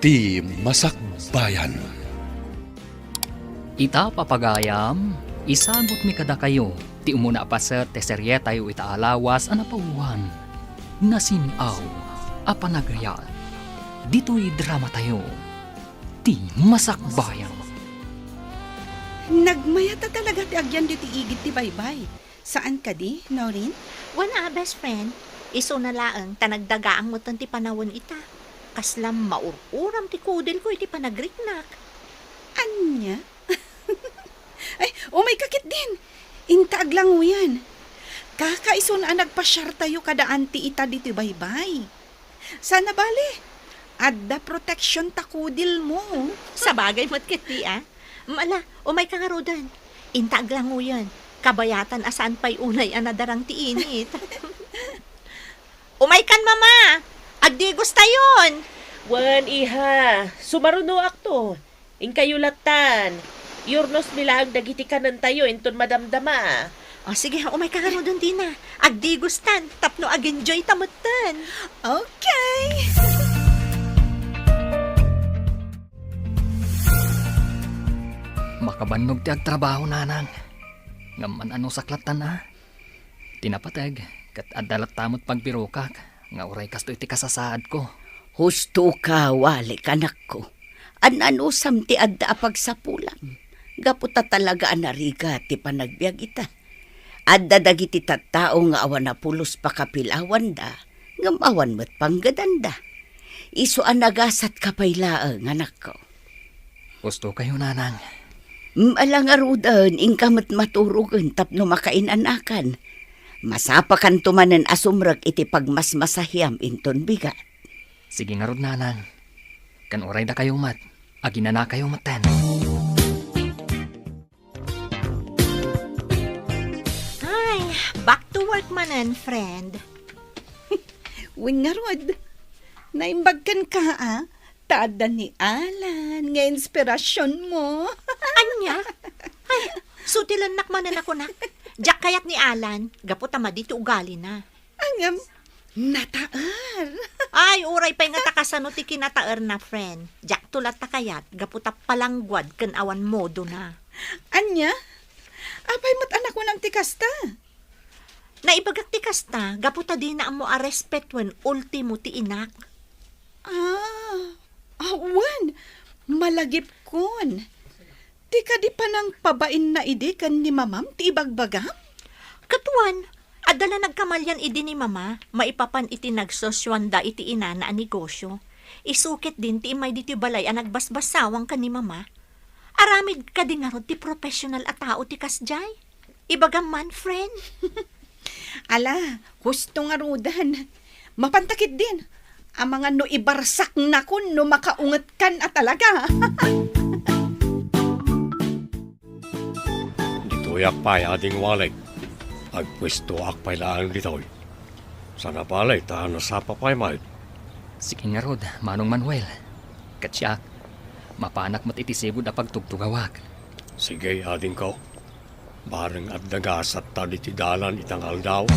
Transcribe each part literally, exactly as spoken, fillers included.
Ti Masakbayan. Ita, papagayam, isagutmi kadakayo ti umuna a paset ti serietayo ita a lawas a napawan, Nasin-aw a Panagayat. Ditoy dramatayo, Ti Masakbayan. Nagmayat a talaga ti agyan ditoy igid ti baybay. Saan kadi, Noreen? Wen a, best friend. Isuna laeng ta nagdagaang metten ti panawen ita. Kasla maur-uram ti kudilko iti panagriknak. Ania? Ay, umayka ketdin. Inta aglanguyan. Kakaisuna a nagpasiartayo kada anti ita ditoy baybay. Saan a bale, adda protection ta kudilmo. Sabagay met ketdi, a. Ala, umayka ngaruden. Inta aglanguyen. Kabayatan a saan pay unay a nadarang ti init. Umaykan, Mama! Agdigustayon! Wen, iha, sumarunoakto. Inkayo lattan. Iurnosmi laeng dagiti kanentayo inton madamdama. O, sige, umayka ngaruden dina. Agdigustan tapno agenjoyta metten. Okay. Makabannog ti agtrabaho, nanang. Ngem man-anusak lattan a. Ti napateg, ket adda latta met pagbirokak nga uray kastoy ti kasasaadko. Husto ka, walik, anakko. An-anusam ti adda a pagsapulam. Gapu ta talaga a narigat ti panagbiag ita. Adda dagiti tattao nga awan a pulos pakapilawanda, ngem awan met panggedanda. Isu a nagasatka pay laeng, anakko. Husto kayo, nanang. Mm, ala ngaruden, inka met maturogen tapno makain-anakan. Masapakanto manen a sumrek iti pagmasmasahiam inton bigat. Sige ngarud, nanang. Ken uray dakayo met, aginanakayo metten. Ay, back to work manen, friend. Wen ngarud, naimbag kenka, a? Ta adda ni Alan nga inspirasionmo. Ania? Ay, sutilennak manen a kunak. Diak kayat ni Alan, gapu ta madi ti ugalina. Ngem, nataer. Ay, uray pay nga ta kasano ti kinataerna, friend. Diakto latta kayat, gapu ta palangguad ken awan modona. Ania? Apay met a nakunam ti kasta? Naibagak ti kasta, gapu ta dina ammo a respetuen ultimo ti inak. Ah, awan. Malagipkon. Ti kadi panangpabainna idi ken ni mamam ti ibagbagam? Ket wen, adda la nagkamalian idi ni mama, maipapan iti nagsusuanda iti inana a negosio. Isu ketdin ti immay ditoy balay a nagbasbasawang ken ni mama. Aramid kadi ngarud ti professional a tao ti kasdiay? Ibagam man, friend. Ala, husto ngaruden. Mapanta ketdin. Amangan no ibarsaknakon no makaungetkan a talaga. Ditoyak pay, Ading Walik. Agpuestoak pay laeng ditoy. Saan a bale ta nasapa pay met. Sige ngarud, Manong Manuel. Ket siak, mapanak met iti sigud a pagtugtugawak. Sige, adingko. Bareng adda gasatta ditoy dalan ita nga aldaw.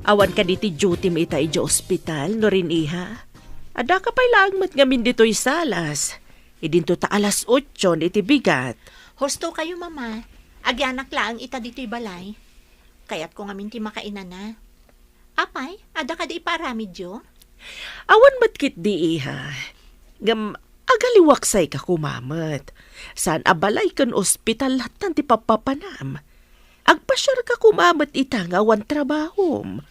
Awan kadi ti duty-mi ita idiay ospital, Noreen iha? Addaka pay laeng met ngamin ditoy salas. Idinto ta alas otson iti bigat. Husto kayo, Mama. Agianak laeng ita ditoy balay. Kayatko ngamin ti makainana. Apay, adda kadi ipaaramidyo? Awan met ketdi, iha. Ngem, agaliwaksayka koma met. Saan a balay ken ospital lattan ti pappapanam. Agpasiarka koma met ita nga awan trabahom.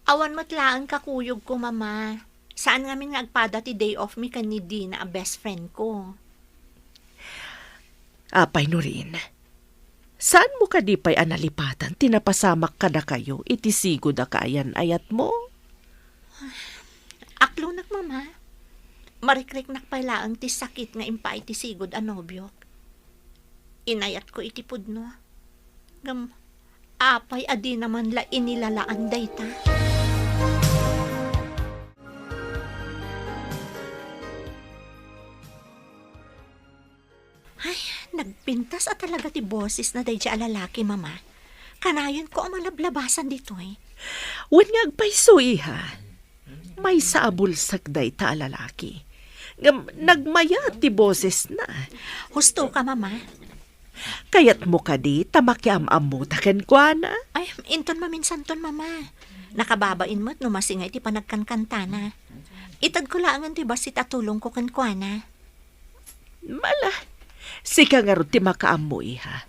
Awan met laeng kakuyogko, Mama. Saan ngamin nga agpada ti day off mi ken ni Dina a best friend ko. Apay, Noreen, saanmo kadi pay a nalipatan ti napasamak kadakayo iti sigud a kaayan-ayatmo? Aklonak, Mama. Marikriknak pay laeng ti sakit nga impaay ti sigud a nobiok. Inayatko iti pudno. Ngem, apay a dina man la inilalaan dayta? Ay, nagpintas a talaga ti bosesna daydiay a lalaki, Mama. Kanayonko a malablabasan ditoy. Wen nga agpayso, iha. Maysa a bulsek dayta a lalaki. Ngem nagmayat ti bosesna. Husto ka, Mama. Kayatmo kadi ta makiam-ammota kenkuana? Ay, inton maminsanton, Mama. Nakababain met no masinga iti panagkankantana. Itedko laengen ti bassit a tulongko kenkuana. Mala, sika ngarud ti makaammo, iha.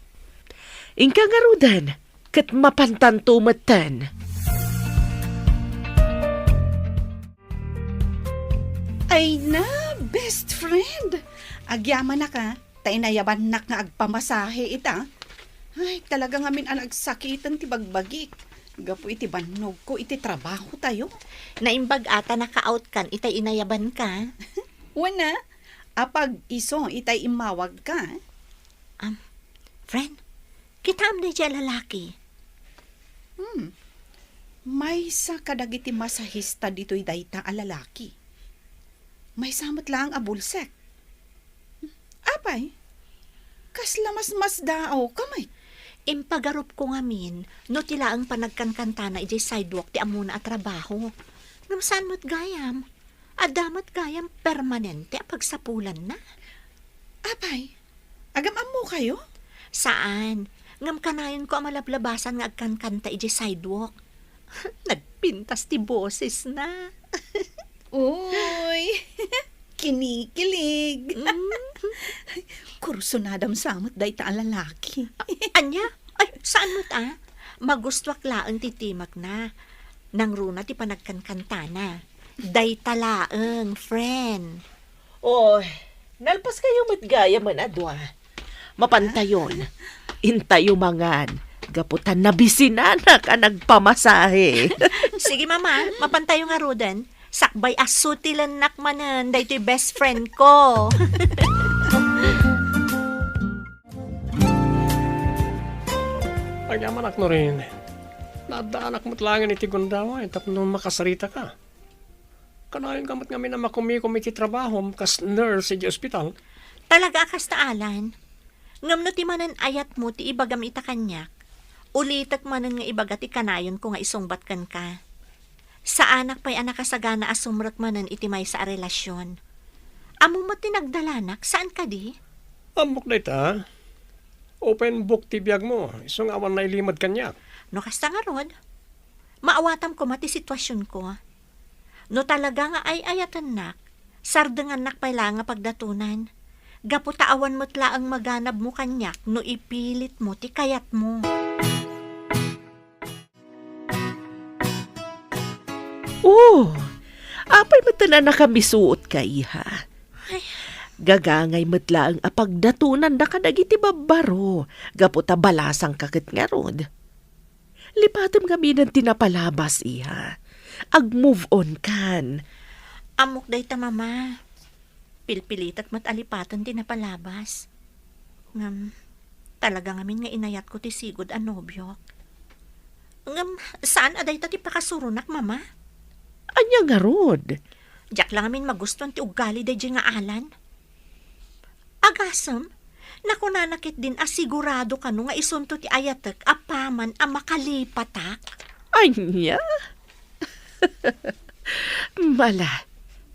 Inka ngaruden, ket mapantanto metten. Ay na, best friend! Agyamanak, a, ta inayabannak nga agpamasahe ita. Ay, talaga ngamin a nagsakiten ti bagbagik gapu iti bannogko iti trabaho tayo. Naimbag a ta naka-out kan itay inayabanka. Wen a, apag isu itay immawagka. Am, friend, kitaem daydiay a lalaki. Hmm. Maysa kadagiti masahista ditoy dayta a lalaki. Maysa met laeng a bulsek. Apay, kasla masmasdaawka met? Impagarupko ngamin no ti laeng panagkankantana idiay sidewalk ti ammona a trabaho. Ngem saan met gayam? Adda met gayam permanente a pagsapulanna? Apay, agam-ammokayo? Saan. Ngem kanayonko a malablabasan nga agkankanta idiay sidewalk. Nagpintas ti bosesna. Uy, kinikilig. Mm. Kursunadam sa met dayta a lalaki. Ania? Ay, saan met a? Magustuak laeng ti timekna. Nangruna ti panagkankantana. Dayta laeng, friend. Oy, nalpaskayo met gayamen a dua. Mapantayon. Intayo mangan. Gapu ta nabisinanak a nagpamasahe. Sige, Mama. Mapantayo ngaruden. Sakbay a sutilennak manen daytoy best friend ko. Agyamanak, Norin. Naaddaanak met laengen iti gundaway tapno makasaritaka. Kanayonka met ngamin a makumikom iti trabahom kas nurse iti ospital. Talaga a kasta, Alan. Ngem no ti manen ayatmo ti ibagam ita kaniak, ulitek manen nga ibaga ti kanayonko nga isungbat kenka. Saanak pay a nakasagana a sumrek manen iti maysa a relasion. Ammom met ti nagdalanak, saan kadi? Ammok dayta. Open book ti biagmo, isu nga awan nailimed kaniak. No kasta ngarud, maawatam koma ti situasionko. No talaga nga ay-ayatennak, sardengannak pay laeng a pagdatonan. Gapu ta awan met laeng maganabmo kaniak no ipilitmo ti kayatmo. Oh, apay met a nakamisuotka, iha? Ay. Gagangay met laeng a pagdatonanda kadagiti babbaro, gapu ta balasangka ket ngarud. Lipatem ngamin ti napalabas, iha. Ag-move on kan. Ammok dayta, Mama. Pilpilitek met a lipaten ti napalabas. Ngem, talaga ngamin nga inayatko ti sigud a nobiok. Ngem, saan a dayta ti pakasuronak, Mama? Ania ngarud? Diak la ngamin magustuan ti uggali daydiay nga Alan. Agasem, nakunana ketdin a sigurado kano nga isunto ti ayatek apaman a makalipatak. Ania? Mala,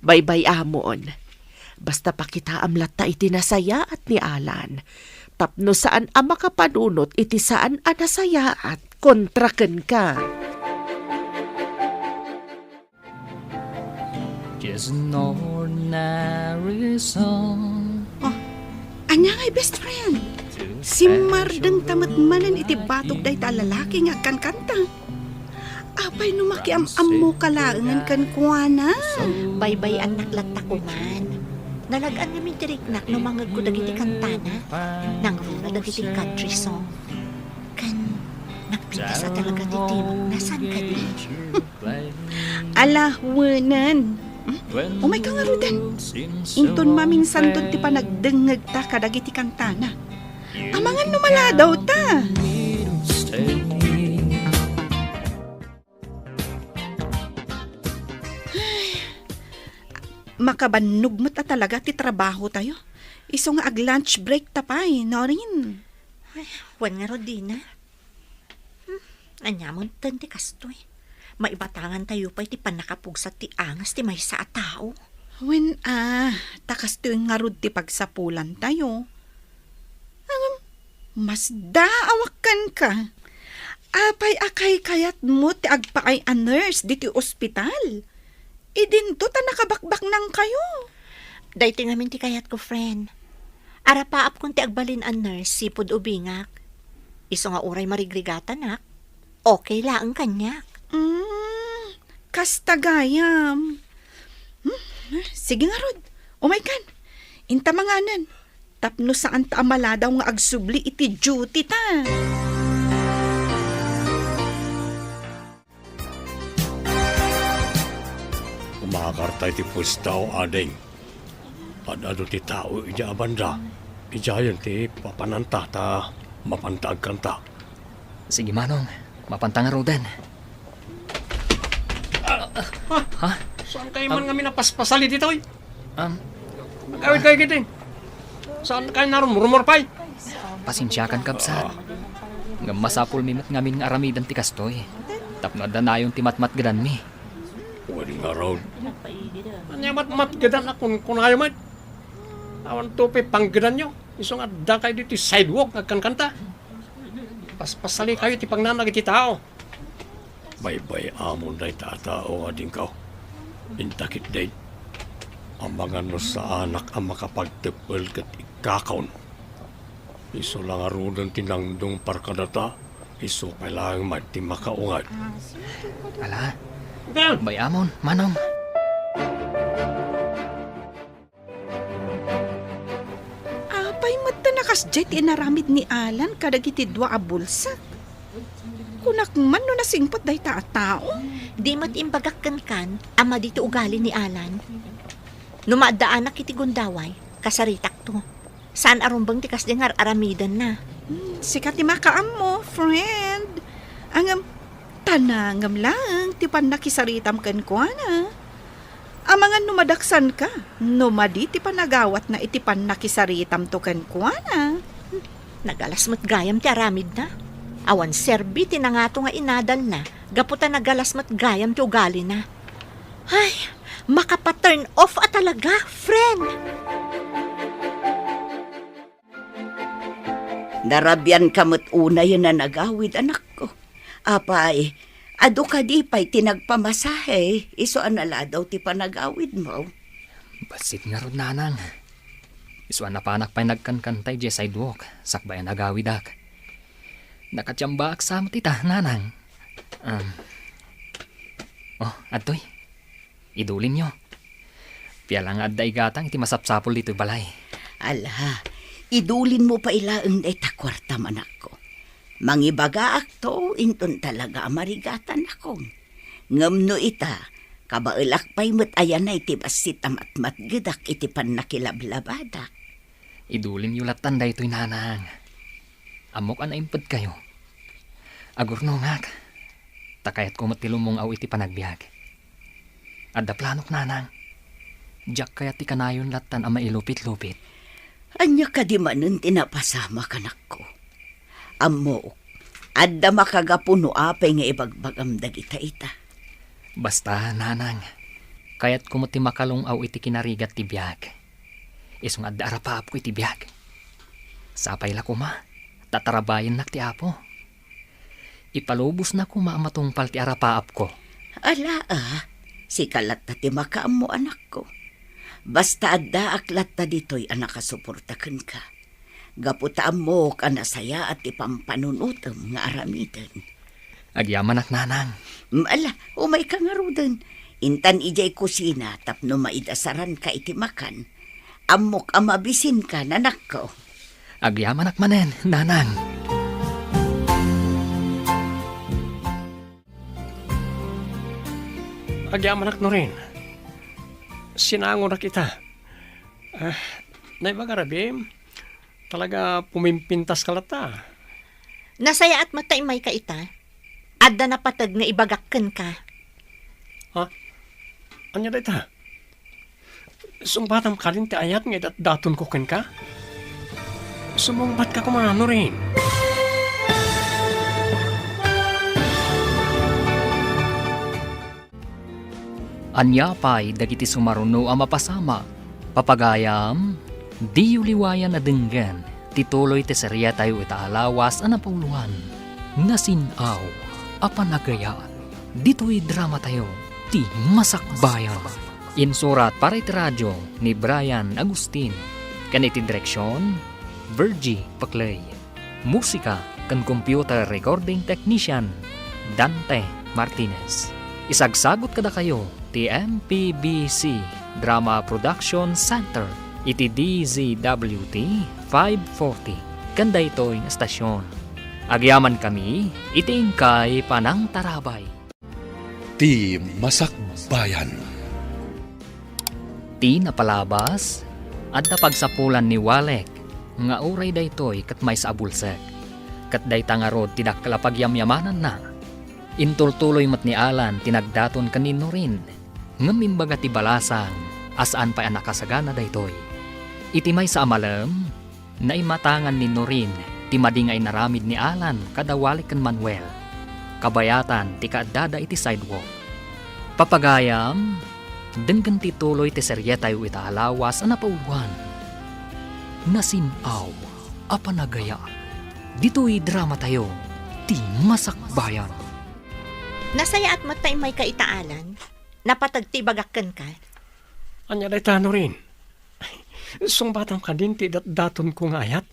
baybay-amon. Basta pakitaam latta iti nasayaat ni Alan. Tapno saan a makapanunot iti saan a nasayaat kontra kenka. Just an ordinary song. Oh, ania ngay, best friend? Simmardengta met manen iti batog dayta a lalaki nga agkankanta. Apay no makiam-ammoka laengen kenkuana? Baybay-annak latta koman. Nalag-an ngamin ti riknak no mangegko dagiti kantana. Nangruna dagiti country song. Ken nagpintas a talaga ti timekna, saan kadi? Ala, wenen. Hmm? Umayka ngaruden. Inton maminsanton ti panagdengngegta kadagiti kantana. Amangan no maladawta. Ay, makabannog met a talaga ti trabaho tayo. Isu nga ag-lunch break ta pay, Norin. Ay, wen ngarud, Dina. Hmm, ania met ti kastoy? Maibatangantayo pay ti pannakapugsat ti angas ti maysa a tao. Wen a, ta kastoy ngarud ti pagsapulantayo. Ngem, masdaawak kenka. Apay a kaykayatmo ti agpaay a nurse ditoy ospital? Idinto ta nakabakbaknangkayo. Daytoy ngamin ti kayatko, friend. Arapaapkon ti agbalin a nurse sipud ubingak. Isu nga uray marigrigatanak, okay laeng kaniak. Mm, kasta gayam. Hmm, sige ngarud, umaykan. Inta manganen. Tapno saanta a maladaw nga agsubli iti duty ta. Umakarta iti puestayo, ading. Ad-adu ti tao idiay a banda. Idiayen ti papananta ta mapanta agkanta. Sige, Manong. Mapanta ngaruden. Ha? Ha? Saan kayo man Am- ngamin a paspasali ditoy? Am, Agawid kayo kiti. Saan kayo narumrumor pay? Pasensiakan, kabsat. Ngem masapulmi met ngamin nga aramiden ti kastoy. Tapno adda nayon ti matmatgedanmi. Wen ngarud. Ania matmatgedan a kunkunayo met? Awan to pay panggedanyo. Isu nga adda kayo ditoy sidewalk nga agkankanta. Paspasali kayo ti pangnanag iti tao. Baybay-amon dayta a tao, adingko. Inta ketdi. Amangan no saanak a makapagteppel ket ikkakon. Isu la ngaruden ti nangdungpar kadata, isu pay laeng met ti makaunget. Ala, Ken! Bay-amon, Manong. Apay met ta nakasdiay ti inaramid ni Alan kadagiti dua a bulsak? Kunak man no nasingpet dayta a tao. Di met imbagak kenkan a madi ti ugali ni Alan. No maaddaanak iti gundaway, kasaritakto. Saan a rumbeng ti kasdiay nga ar-aramidenna. Hmm, sika ti makaammo, friend. Ngem, ta nangem laeng ti pannakisaritam kenkuana. Amangan no madaksanka, no madi ti panagawatna iti pannakisaritamto kenkuana. Nagalas met gayam ti aramidna. Awan serbi ti nangato nga inadalna, gapu ta nagalas met gayam ti ugalina. Ay, makapa-turn off a talaga, friend! Narabianka met unayen a nagawid, anakko. Apay, adu kadi pay ti nagpamasahe, isu a naladaw ti panagawidmo? Bassit ngarud, Nanang. Isu a napanak pay nagkankanta idiay sidewalk, sakbay a nagawidak. Nakatiambaak sa met ita, Nanang. Um, oh, adtoy. Idulinyo. Piala nga adda igatang iti masapsapul ditoy balay. Ala, idulinmo pay laeng dayta kuartam, anakko. Mangibagaakto inton talaga a marigatanakon. Ngem no ita, kabaelak pay met a yanay ti bassit a matmatgedak iti pannakilablabadak. Idulinyo lattan daytoy, Nanang. Ammok a naimpedkayo. Agurnongak, ta kayatko met ti lumung-aw iti panagbiag. Adda planok, Nanang. Diak kayat ti kanayon lattan a mailupit-lupit. Ania kadi manen ti napasamak, anakko? Ammok, adda makagapu no apay nga ibagbagam dagita ita. Basta, Nanang, kayatko met ti makalung-aw iti kinarigat ti biag. Isu nga adda arapaapko iti biag. Sapay la koma, ta tarabayennak ti Apo. Ipalubosna koma a matungpal ti arapaapko. Ala a, sika latta ti makaammo, anakko. Basta addaak latta ditoy a nakasuporta kenka. Gapu ta ammok a nasayaat ti pampanunotem nga aramiden. Agyamanak, Nanang. Mm, ala, umayka ngaruden. Intan idiay kusina tapno maidasaranka iti makan. Ammok a mabisinka, anakko. Agyamanak manen, Nanang. Agyamanak, Norin. Sinangonak ita. Ah, naibaga, Rabim, talaga pumimpintaska latta. Nasayaat met ta immayka ita. Adda napateg nga ibagak kenka. Ha? Ania dayta? Sungbatam kadin ti ayat nga idatdatonko kenka? Sumungbatka koma, Norin. Ania pay dagiti sumaruno a mapasamak? Papagayam, diyo liwayan a denggen ti tuloy ti serietayo ita a lawas a napauloan, Nasin-aw a Panagayat. Ditoy dramatayo, ti Masakbayan. Insurat para iti radio ni Brian Agustin, ken iti direksion, Virgie Paclay. Musika ken computer recording technician, Dante Martinez. Isagsagut kadakayo ti M P B C Drama Production Center iti D Z W T five forty ken daytoy nga estasion. Agyamankami iti inkay panangtarabay. Ti Masakbayan. Ti napalabas, adda pagsapulan ni Walek nga uray daytoy ket maysa a bulsek. Ket dayta ngarud ti dakkel a pagyamyamananna. Intultuloy met ni Alan ti nagdaton ken ni Norin, ngem imbaga ti balasang a saan pay a nakasagana daytoy. Iti maysa a malem, naimatangan ni Norin ti madi nga inaramid ni Alan kada Walek ken Manuel, kabayatan ti kaaddada iti sidewalk. Papagayam, denggen ti tuloy ti serietayo ita a lawas a napauloan, Nasin-aw a Panagayat. Ditoy dramatayo, ti Masakbayan. Nasayaat met ta immayka ita, Alan. Napateg ti ibagak kenka. Ania dayta, Norin? Sungbatam kadin ti datdatonko nga ayat?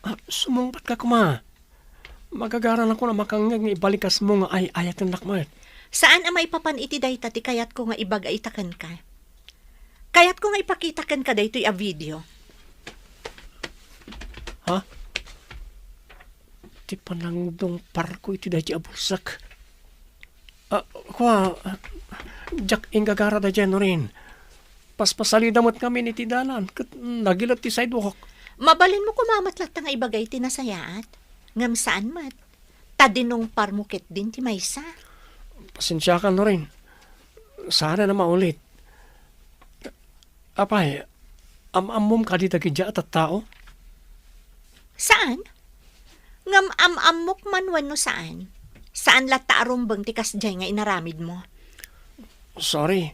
Ah, sumungbatka koma. Magagaranakon a makangngeg nga ibalikasmo nga ay-ayatennak met. Saan a maipapan iti dayta ti kayatko nga ibaga ita kenka. Kayatko nga ipakita kenka daytoy a video. Ha? Ti panangdungparko iti daydi a bulsek. Ah, kua, diak inggagara daydiay, Norin. Paspasalida met ngamin iti dalan ket nagilet ti sidewalk. Mabalinmo koma met latta nga ibaga iti nasayaat. Ngem saan met. Ta dinungparmo ketdin ti maysa. Pasensiakan, Norin. Saanen a maulit. Apay, am-ammom kadi dagidiay a tattao? Saan? Ngem am-ammok man wenno saan, saan latta a rumbeng ti kasdiay nga inaramidmo. Sorry.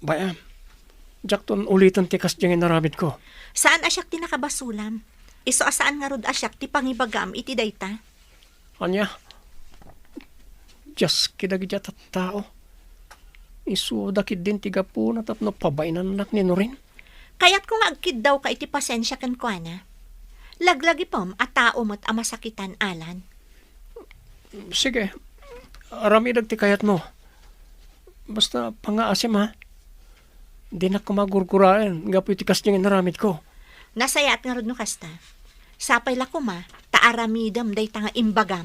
Bay-am, diakton uliten ti kasdiay nga inaramidko. Saan a siak ti nakabasulam. Isu a saan ngarud a siak ti pangibagam iti dayta. Ania? Diaski dagidiay a tattao. Isuda ketdin ti gapuna tapno pabainannak ni Norin. Kayatko nga agkiddawka iti pasensia kenkuana. Laglagipem a tao met a masakitan, Alan. Sige, aramidek ti kayatmo. Basta pangngaasim, ha? Dinak koma gurguraen gapu iti kasdiay nga inaramidko. Nasayaat ngarud no kasta. Sapay la koma ta aramidem dayta nga imbagam.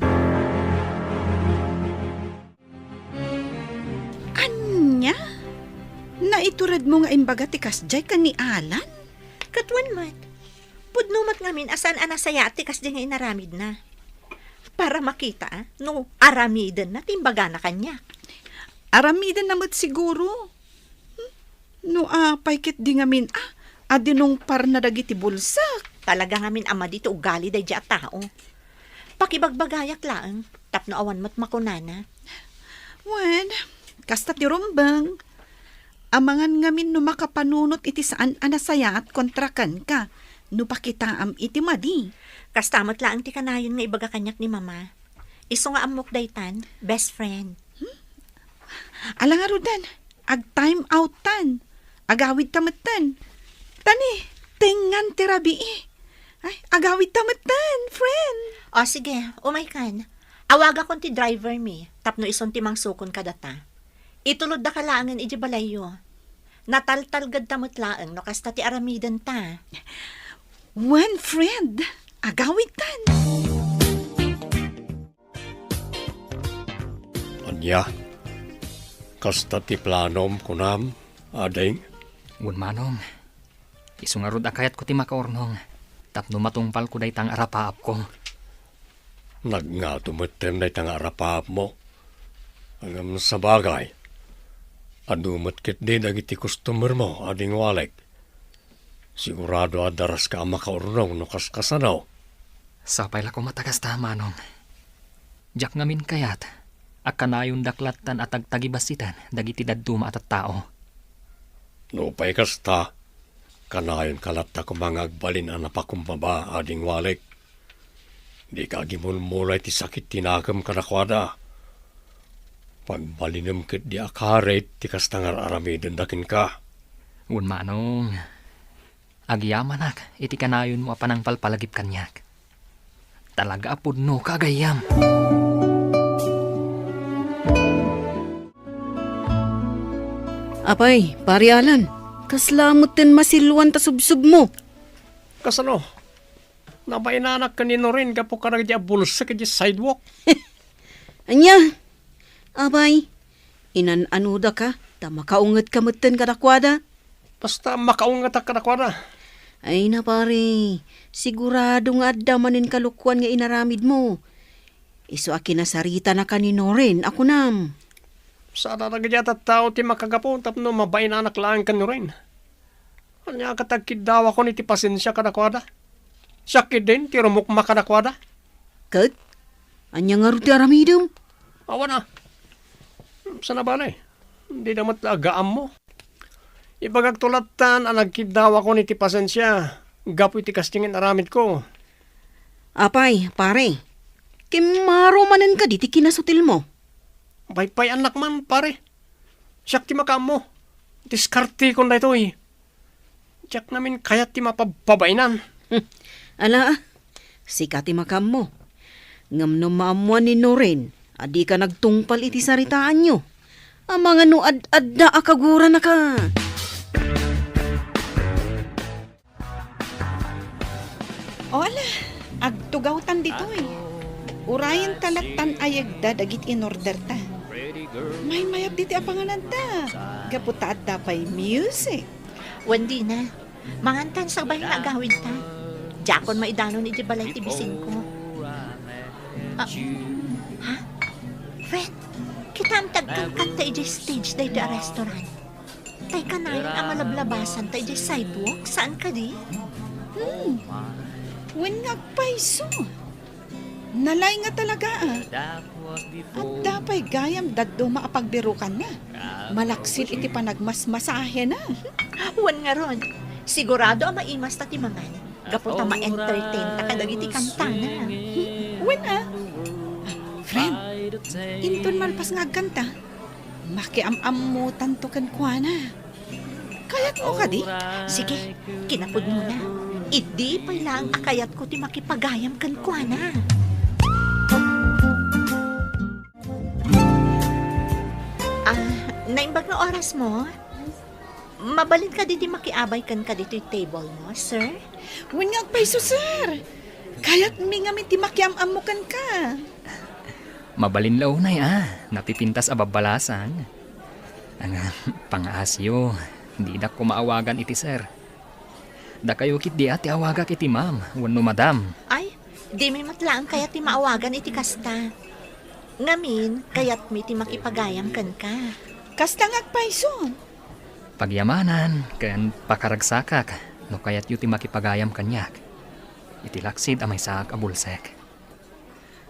Ania? Naituredmo nga imbaga ti kasdiay ken ni Alan? Ket wen met. Pudno met ngamin a saan a nasayaat ti kasdiay nga inaramidna. Para makita, no aramidenna ti imbagana kaniak. Aramidenna met siguro. Hmm? No apay ketdi ngamin a, a dinungparna dagiti bulsek. Talaga ngamin a madi ti ugali daydiay a tao. Pakibagbagayak laeng, tapno awan met makunana. Wen, kasta ti rumbeng. Amangan ngamin no makapanunot iti saan a nasayaat kontra kenka, no pakitaam iti madi. Kasta met laeng ti kanayon nga ibaga kaniak ni Mama. Isu nga ammok daytan, best friend. Hmm? Ala ngaruden, ag-time out-tan. Agawidta metten. Tani, tengngan ti rabii. Ay, agawidta metten, friend. O, sige, umaykan. Awagakon ti driver mi, tapno isun ti mangsukon kadata. Itulodda ka laengen idiay balayyo. Nataltalgedta met laeng no kasta ti aramidenta. Wen, friend, agawidtan. Ania? Kasta ti planom, kunam, ading? Wen, manong. Isu ngarud a kayatko ti makaurnong tapno matungpalko dayta nga arapaapko. Nagngato metten dayta nga arapaapmo. Ngem sabagay, adu met ketdi dagiti customermo, ading Walek. Sigurado a daraska a makaurnong no kaskasano. Sapay la koma ta kasta, manong. Diak ngamin kayat A kanayondak lattan a tagtagibassitan dagiti dadduma a tattao. Nupay kasta, kanayonka latta koma nga agbalin a napakumbaba, Ading Walek. Dika agimulmula iti sakit ti nakem kadakuada. Pagbalinem ketdi a karit ti kasta nga ar-aramidenda kenka. Wen, Manong, agyamanak iti kanayonmo a panangpalpalagip kaniak. Talaga a pudnoka a gayyem. Apay, Pare Alan, kasla metten masilluan ta subsubmo. Kasano? Nabainanak ken ni Norin gapu kadagiti abulsek idiay sidewalk. Ania? Apay, inan-anodaka ta makaungetka metten kadakuada? Basta makaungetak kadakuada. Ay na, pare, sigurado nga adda manen kalokuan nga inaramidmo. Isu a kinasaritanaka ni Noren a kunam. Saan a dagiti a tattao ti makagapu tapno mabainanak laeng ken Noren. Ania ket agkiddawakon iti pasensia kadakuada? Siak ketdin ti rumukma kadakuada. Ket, ania ngarud ti aramidem? Awan a. Saan a bale, dida met la agaammo. Ibagakto lattan a nagkiddawakon iti pasensia gapu iti kasdi nga inaramidko. Apay, pare, kimmaro manen kadi ti kinasutilmo? Paypay-annak man, pare. Siak ti makaammo. Diskartekon daytoy. Diak ngamin kayat ti mapabpabainan. Ala, sika ti makaammo. Ngem no maammoan ni Noren a dika nagtungpal iti saritaanyo, amangan no ad-adda a kaguranaka. O ala, agtugawtan ditoy. Urayen ta lattan ayegda dagiti inorderta. Maymayat ditoy a pangananta, gapu ta adda pay music. Wen, Dina, mangantan sakbay nga agawidta. Diakon maidanon iti balay ti bisingko. Ah, ha? Fred, kitaem ti agkankanta idiay stage daytoy a restaurant. Tay kanayon a malablabasanta idiay sidewalk, saan kadi? Hmm. Wen nga agpayso. Nalaing nga talaga, a. Adda pay gayam dadduma a pagbirukanna. Malaksid iti panagmasmasahena. Wen ngarud, sigurado a maimasta ti mangan. Gapu ta ma-entertain ta kadagiti kantana. Wen a. Ah, friend, inton malpas nga agkanta, makiam-ammotanto kenkuana. Kayatmo kadi? Sige, kinapudnona. Idi pay laeng a kayatko ti makipagayam kenkuana. Ah, naimbag nga orasmo? Mabalin kadi ti makiabay kenka ditoy table mo, sir? Wen nga agpayso, sir. Kayatmi ngamin ti makiam-ammo kenka. Mabalin la unay a, napipintas a babbalasang. Ang pangaasyo, didak koma awagan iti sir. Dakayo ketdi a ti awagak iti ma'am wenno madam. Ay, dimi met laeng kayat ti maawagan iti kasta. Ngamin, kayatmi ti makipagayam kenka. Kasta nga agpayso. Pagyamanan ken pakaragsakak no kayatyo ti makipagayam kaniak iti laksid a maysaak a bulsek.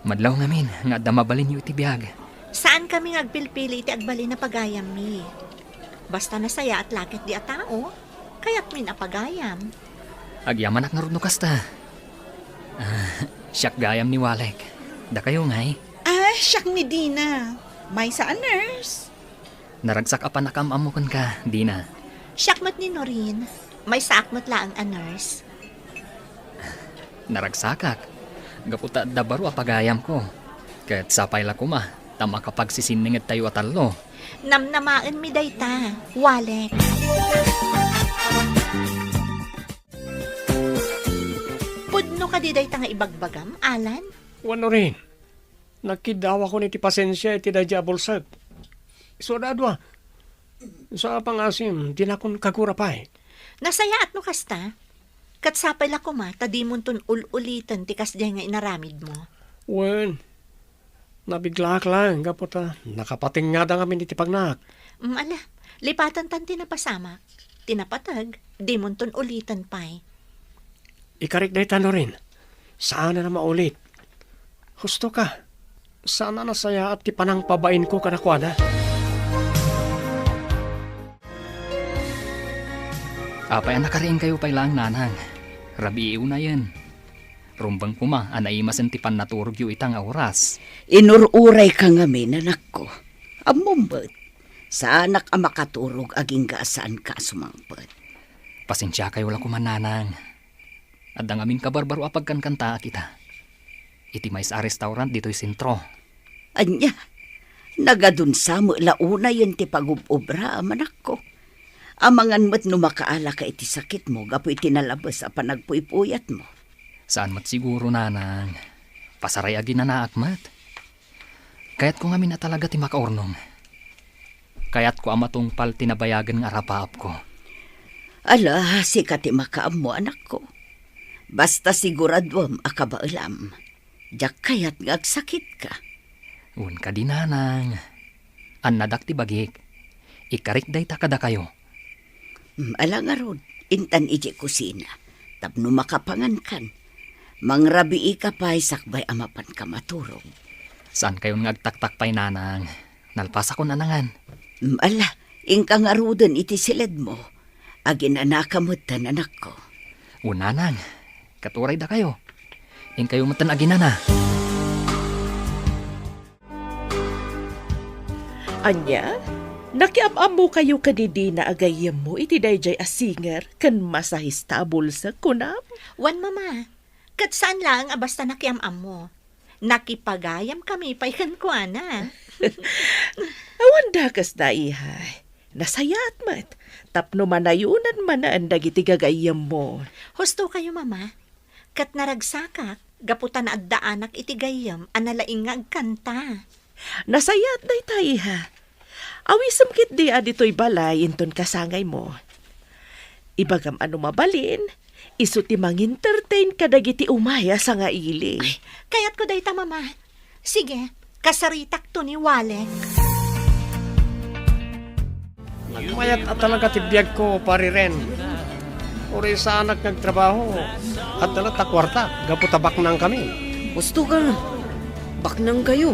Madlaw ngamin nga adda mabalinyo iti biag. Saankami nga agpilpili iti agbalin a pagayammi. Basta nasayaat la ketdi a tao, kayatmin a pagayam. Agyamanak ngarud no kasta. Ah, siak gayam ni Walek. Dakayo ngay? Ah, siak ni Dina. Maysa a nurse. Naragsak a pannakaam-ammo kenka, Dina. Siak met ni Norin. Maysaak met laeng a nurse. Naragsakak, gapu ta adda baro a pagayamko. Ket sapay la koma ta makapagsisinningedtayo a tallo. Namnamaenmi dayta, Walek. Pudno kadi dayta nga ibagbagam, Alan? Wen, Norin. Nagkiddawakon iti pasensia iti daydiay a bulsek. Isu a dua. Isu a pangasim, dinakon kagura pay. Nasayaat no kasta. Ket sapay la koma ta dimonton ul-uliten ti kasdiay nga inaramidmo. Wen, nabiglak laeng gapu ta nakapatengngada ngamin iti pagnak. Mm, ala, lipatantan ti napasamak. Ti napateg, dimonton uliten pay. Ikarik dayta, Norin. Saanen a maulit. Husto ka. Saan a nasayaat ti panangpabainko kadakuada. Apay a nakariingkayo pay laeng, nanang? Rabii unayen. Rumbeng koma a naimasen ti pannaturogyo ita nga oras. Inur-urayka ngamin, anakko. Ammom met, saanak a makaturog agingga a saanka a sumangpet. Pasensiakayo la koma, nanang. Adda ngamin kabarbaro a pagkankantaak ita. Iti maysa a restaurant ditoy sentro. Ania, nagadunsa met la unayen ti pagub-obraam, anakko. Amangan met no makaalaka iti sakitmo gapu iti nalabes a panagpuypuyatmo. Saan met siguro, nanang. Pasaray a ginanaak met. Kayatko ngamin a talaga ti makaurnong. Kayatko a matungpal ti nabayagen nga arapaapko. Ala, sika ti makaammo, anakko. Basta siguraduem a kabaelam. Diak kayat nga agsakitka. Wen kadi, nanang. Annadak ti bagik. Ikarik dayta kadakayo. Mm, ala ngarud, intan idiay kusina. Tapno makapangankan. Mangrabiika pay sakbay a mapanka maturog. Saankayon nga agtaktak pay, nanang. Nalpasakon a nangan. Mm, ala, inka ngaruden iti siledmo. Aginanaka metten, anakko. O, nanang, ket uray dakayo. Inkayo metten aginana. Ania? Nakiam-ammokayo kadi dina a gayyemmo iti daydiay a singer ken masahista a bulsek, kunam? Wen, Mama. Ket saan laeng a basta nakiam-ammo. Nakipagayamkami pay kenkuana. Awan dakesda, iha. Nasayaat met. Tapno manayonan manen dagiti gagayyemmo. Husto kayo, Mama. Ket naragsakak gapu ta naaddaanak iti gayyem a nalaing nga agkanta. Nasayaat dayta, iha. Awisem ketdi a ditoy balay inton kasangaymo. Ibagam a no mabalin, isu ti mangentertain kadagiti umay a sangaili. Ay, kayatko dayta, Mama. Sige, kasaritakto ni Walek. Nagmayat a talaga ti biagko, Pari Ren. Uray saanak nga agtrabaho, adda latta kuarta gapu ta baknangkami. Husto ka. Baknangkayo.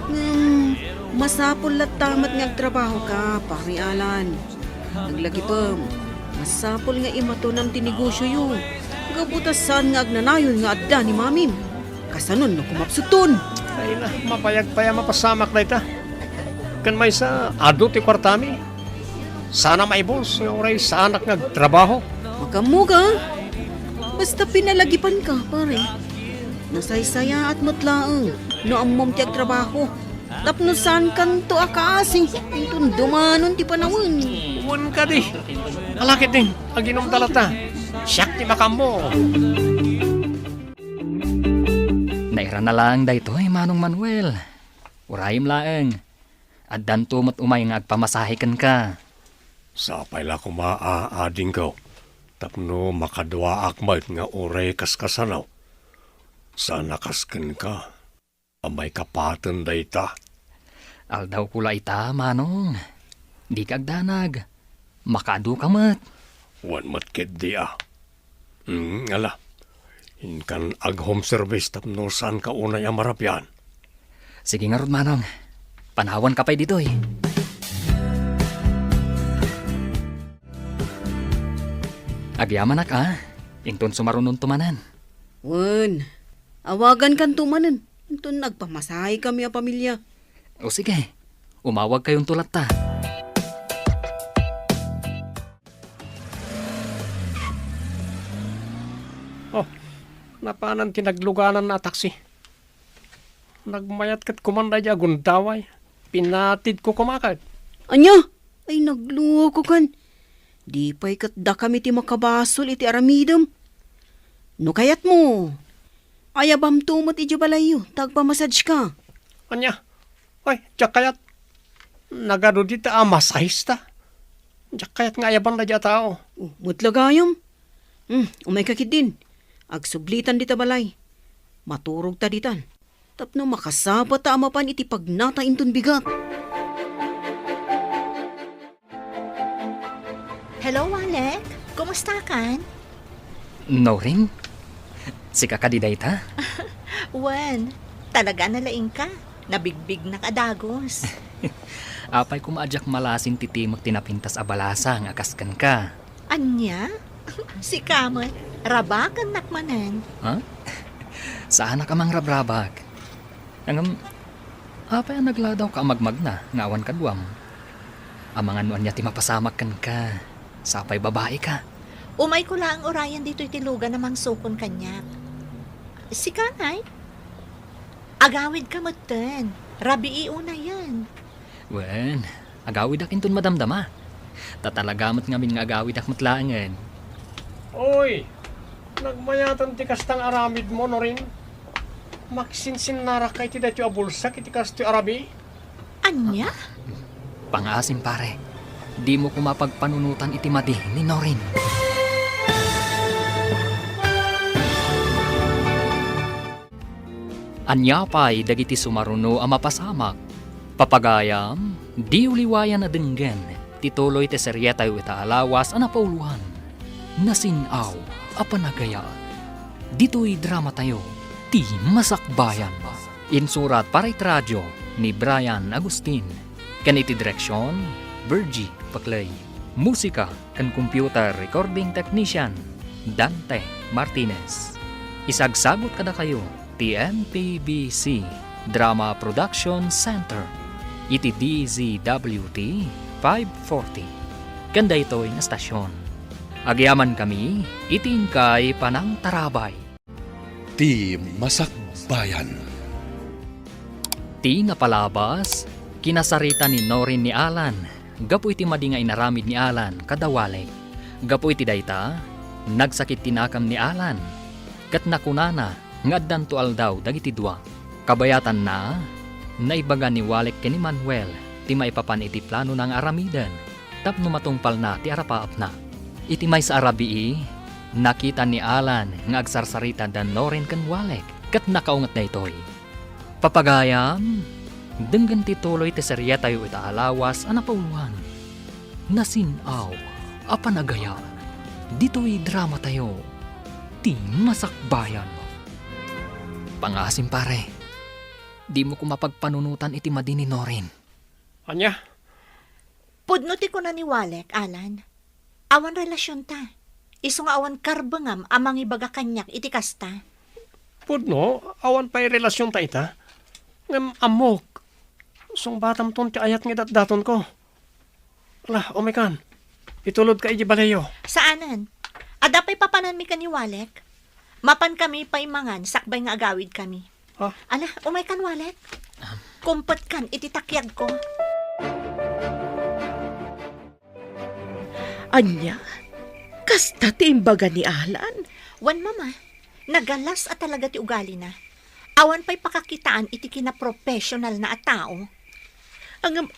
Ngem, masapul latta met nga agtrabahoka, Pari Alan. Aglagipem, masapul nga imatonam ti negosioyo. Gapu ta saan nga agnanayon nga adda ni Mamim. Kasanon no kumapsutton? Ay na, mabayag pay a mapasamak dayta. Ken maysa, adu ti kuartami. Sana maibus, nga uray saanak nga agtrabaho. Makaammoka? Basta pinalagipanka, pare. Nasaysayaat met laeng no ammom ti agtrabaho. Tapno saankanto a kaasi, inton dumanon ti panawen. Wen kadi. Ala ketdin, aginumta latta. Siak ti makaammo. Nairana laeng daytoy, Manong Manuel. Urayem laeng. Addanto met umay nga agpamasahe kenka. Sapay la koma a adingko, tapno makaduaak met nga uray kaskasano. Saan a kas kenka a maikapaten dayta. Aldawko la ita, Manong. Dika agdanag. Makaadu ka met. Wen met ketdi a. Hmm, ala. Inkan ag-home service tapno saanka unay a marabian. Sige ngarud, Manong. Panawanka pay ditoy. Agyamanak a. Inton sumarunonto manen. Wen, awagankanto manen. Inton agpamasahekami a pamilia. O sige, umawagkayonto latta. Oh, napanan ti naglugananna a taksi. Nagmayat ket kuman daydi a gundaway. Pinatidko koma ket. Ania? Ay, nagluokokan. Di pay ket dakami ti makabasol iti aramidem. No kayatmo, ayabamto met idiay balayyo, ta agpamassageka. Ania? Ay, diak kayat. Nagadu dita a masahista. Diak kayat nga ayaban daydi a tao. Oh, met la gayam. Hmm, umayka ketdin. Agsublitan dita balay. Maturogta ditan. Tapno makasapata a mapan iti pagnata inton bigat. Hello, Alec. Kumusta kan? Noring? Sika kadi dayta? Wen, talaga a nalaingka. Nabigbignak a dagus. Apay koma a diak malasin ti timek ti napintas a balasang a kas kenka. Ania? Sika met, rabakennak manen. Ha? Saanak a mangrabrabak. Ngem, apay a nagladawka a magmagna nga awan kaduam? Amangan no ania ti mapasamak kenka. Sapay babaika. Umayko laeng urayen ditoy ti lugan a mangsukon kaniak. Sika, nay? Agawidka metten. Rabii unayen. Wen, agawidak inton madamdama. Ta talaga met ngamin nga agawidak met laengen. Oy, nagmayaten ti kasta nga aramidmo, Norin. Maksinsinnarakka iti daytoy a bulsak iti kastoy a rabii. Ania? Pangaasim, pare. Dimo koma pagpanunotan iti madi ni Norin. Ania pay dagiti sumaruno a mapasamak? Papagayam, diyo liwayan a denggen ti tuloy ti serietayo ita a lawas a napauloan, Nasin-aw a Panagayat. Ditoy dramatayo, Ti Masakbayan. Insurat para iti radio ni Brian Agustin. Ken iti direksion, Virgie Paclay. Musika ken computer recording technician, Dante Martinez. Isagsagut kadakayo ti M P B C Drama Production Center iti D Z W T five forty. Ken daytoy nga stasyon, agyamankami iti inkay panangtarabay. Ti Masakbayan. Ti napalabas, kinasarita ni Norin ni Alan gapu iti madi nga inaramid ni Alan kada Walek. Gapu iti dayta, nagsakit ti nakam ni Alan, ket nakunana nga addanto aldaw dagiti dua. Kabayatanna, naibaga ni Walek ken ni Manuel ti maipapan iti planona nga aramiden tapno matungpalna ti arapaapna. Iti maysa a rabii, nakita ni Alan nga agsarsarita da Norin ken Walek ket nakaunget daytoy. Papagayam, denggen ti tuloy ti serietayo ita a lawas a napauloan, Nasin-aw a Panagayat, ditoy dramatayo, Ti Masakbayan. Pangaasim, pare. Dimo koma pagpanunotan iti madi ni Norin. Ania? Pudno ti kuna ni Walek, Alan. Awan relasionta. Isu nga awan karbengam a mangibaga kaniak iti kasta. Pudno, awan pay relasionta ita. Ngem ammok, sungbatamton ti ayat nga idatdatonko. Ala, umaykan. Itulodka iti baleyo. Saanen. Adda pay papananmi ken ni Walek. Mapankami pay mangan sakbay nga agawidkami. Ha? Ala, umaykan, Walek. Kumpetkan iti takiagko. Ania? Kasta ti imbaga ni Alan? Wen, Mama. Nagalas a talaga ti ugalina. Awan pay pakakitaan iti kinaprofessionalna a tao. Ngem,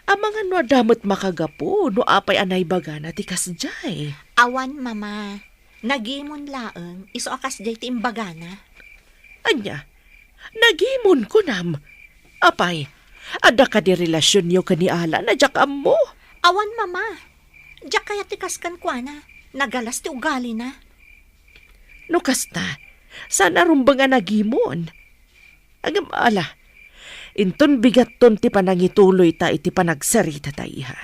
amangan no adda met makagapu no apay a naibagana ti kasdiay? Awan, Mama. Nagimon laeng, isu a kasdiay ti imbagana. Ania? Nagimon, kunam? Apay, adda kadi relasionyo ken ni Alan a diak ammo? Awan, Mama. Diak kayat ti kas kenkuana. Nagalas ti ugalina. No kasta, saan a rumbeng a nagimon? Ngem ala, inton bigatton ti panangituloyta iti panagsaritata, iha.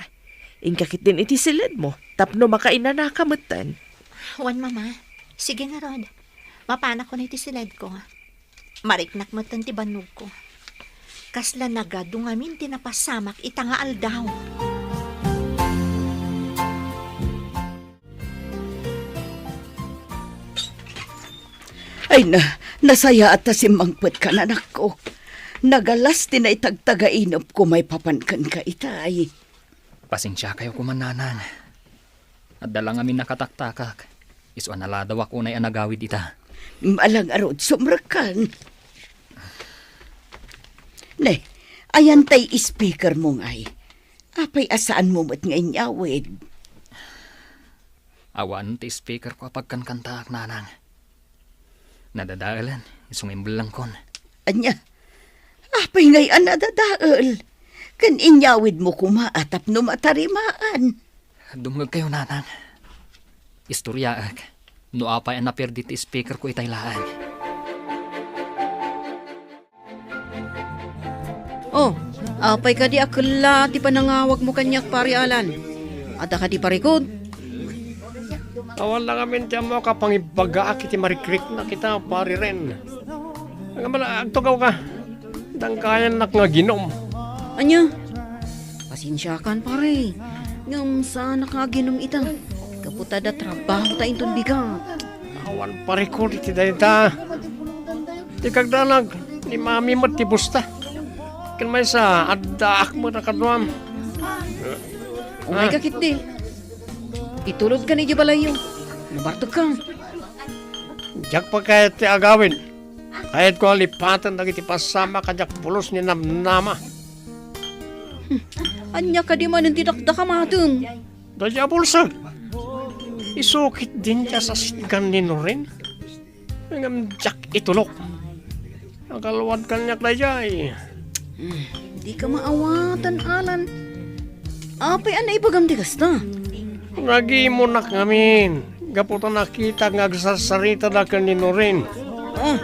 Inka ketdin iti siledmo tapno makainanaka metten. Wen, Mama. Sige ngarud. Mapanakon iti siledko. Mariknak metten ti bannogko. Kasla nagadu ngamin ti napasamak ita nga aldaw. Ay na, nasayaat ta simmangpetka, anakko. Nagalas ti naitagtagainepko maipapan kenka itay. Pasensiakayo koma, Nanang. Adda la ngamin nakataktakak. Isu a naladawak unay a nagawid ita. Ala ngarud, sumrekkan. Ne, ayan tay speakermo ngay. Apay a saanmo met nga inyawid? Awan ti speakerko a pagkankantaak, Nanang. Nadadaelen, isu nga imbellengkon. Ania? Apay ngay a nadadael? Ken inyawidmo koma a tapno matarimaan. Dumngegkayo, Nanang. Istoryaek no apay a naperdi ti speakerko itay laeng. Oh, apay kadi a kella ti panangawagmo kaniak, Pari Alan? Adda kadi parikut? Awan la ngamin ti ammo a pangibagaak iti marikriknak ita, Pari Ren. Ngem ala, agtugawka. Dangkayannak nga aginum. Ania? Pasensiakan, pare. Ngem saanak nga aginum ita. Gapu ta adda trabahota inton bigat. Awan parikut iti dayta. Ti kagdanag, ni Mami met ti busta. Ken maysa, addaak met a kaduam. Umayka ketdi. Itulodkan idiay balayyo. Nabartekka. Diak pay kayat ti agawid. Kayatko a lipaten dagiti pasamak a diak pulos ni namnama. Ania kadi manen ti dakdakamatem? Daydiay a bulsek. Isu ketdin ti asasitgan ni Nuren. Ngem diak itulok. Agalwad kaniak daydiay. Hmm, dika maawatan, Alan. Apay a naibagam ti kasta? Nagimonak ngamin, gapu ta nakitak nga agsarsaritada ken ni Nuren. Ah.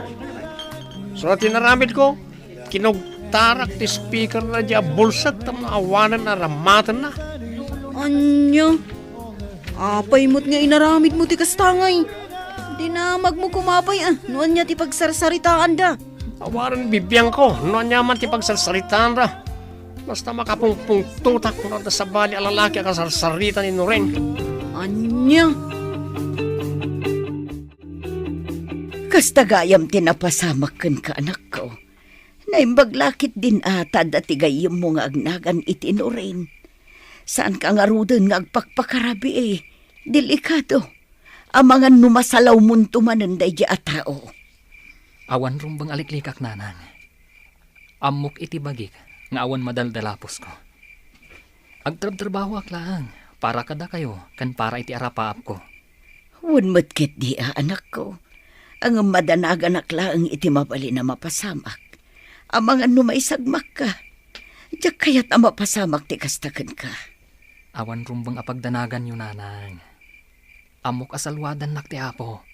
Sa tinaramidko, kinugtarak ti speaker na di a bulsek tapno awanen a ramatenna. Ania? Apay met nga inaramidmo ti kasta ngay? Dinamagmo koma pay, ah, no ania ti pagsarsaritaanda. Awanen bibiangko no ania man ti pagsarsaritaanda. Basta makapungpungtotak no adda sabali a lalaki a kasarsarita ni Nuren. Ania? Kasta gayam ti napasamak kenka, anakko. Naimbag la ketdin a ta adda ti gayyemmo nga agnagan iti Nuren. Saanka ngaruden nga agpakpakarabii. Delikado. Amangan no masalawmonto manen daydiay a tao. Awan rumbeng a liklikak, nanang. Ammok iti bagik nga awan madaldalapusko. Agtrabtrabahoak laeng para kadakayo ken para iti arapaapko. Wen met ketdi a, anakko. Ngem madanaganak laeng iti mabalin a mapasamak. Amangan no maisagmakka. Diak kayat a mapasamak ti kasta kenka. Awan rumbeng a pagdanaganyo, nanang. Ammok a saluadannak ti Apo.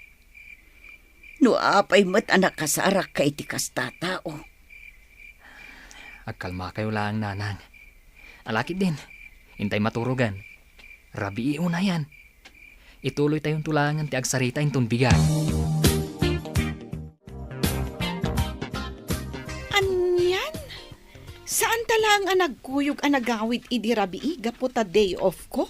No apay met a nakasarakka iti kasta a tao? Agkalmakayo laeng, nanang. Ala ketdin, intay maturogen. Rabii unayen. Ituloytayonto laengen ti agsarita inton bigat. Anian? Saanta laeng a nagkuyog a nagawid idi rabii gapu ta day off ko?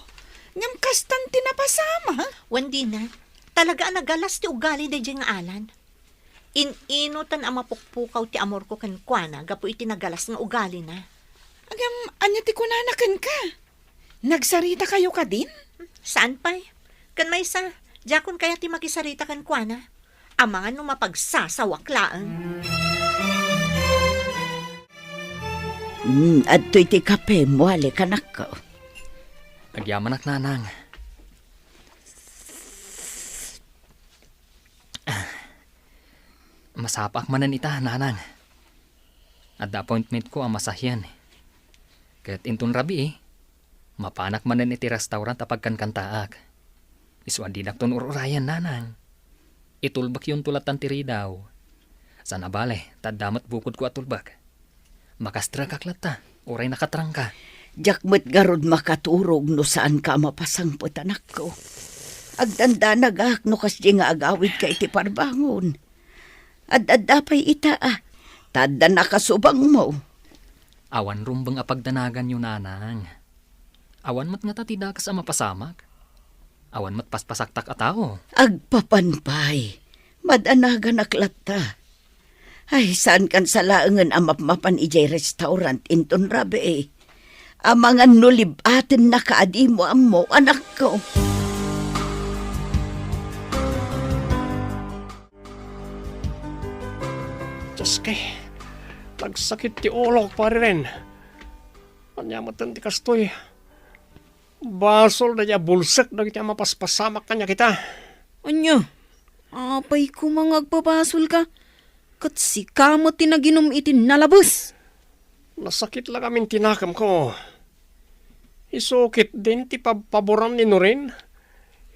Ngem kastan ti napasamak? Wen, dina. Talaga a nagalas ti ugali daydiay nga Alan. In-inutan a mapukpukaw ti amorko kenkuana gapu iti nagalas nga ugalina. Ngem ania ti kunana kenka? Nagsaritakayo kadin? Saan pay? Ken maysa, diakon kayat ti makisarita kenkuana. Amangan no mapagsasawak laeng. Hmm, adtoy ti kapem, wali, kanakko. Agyamanak, nanang. Masapaak manen ita, nanang. Adda appointmentko a masahian. Ket inton rabii, mapanak manen iti restaurant a pagkankantaak. Isu a dinakton ur-urayan, nanang. Itulbekyonto lattan ti ridaw. Sana bale, ta adda met bukodko a tulbek. Makastrekak latta, uray nakatrangka. Diak met ngarud makaturog no saanka a mapasangpet, anakko. Agdandanagak no kasdi nga agawidka iti parbangon. Ad-adda pay ita, a. Ta adda nakasubangmo. Awan rumbeng a pagdanaganyo, nanang. Awan met ngata ti dakes a mapasamak. Awan met paspasaktak a tao. Agpapan pay. Madanaganak latta. Ay, saankan sa laengen a mapmapan idiay restaurant inton rabii. Amangan no lib-atennaka a dimo ammo, anakko. Dios, kay, nagsakit ti ulok, Pari Ren. Ania met ti kastoy? Basol daydiay a bulsek dagiti a mapaspasamak kaniak ita. Ania? Apay koma nga agpabasolka? Ket sika met ti naginum iti nalabes. Nasakit la ngamin ti nakemko. Isu ketdin ti pabpaboran ni Nuren.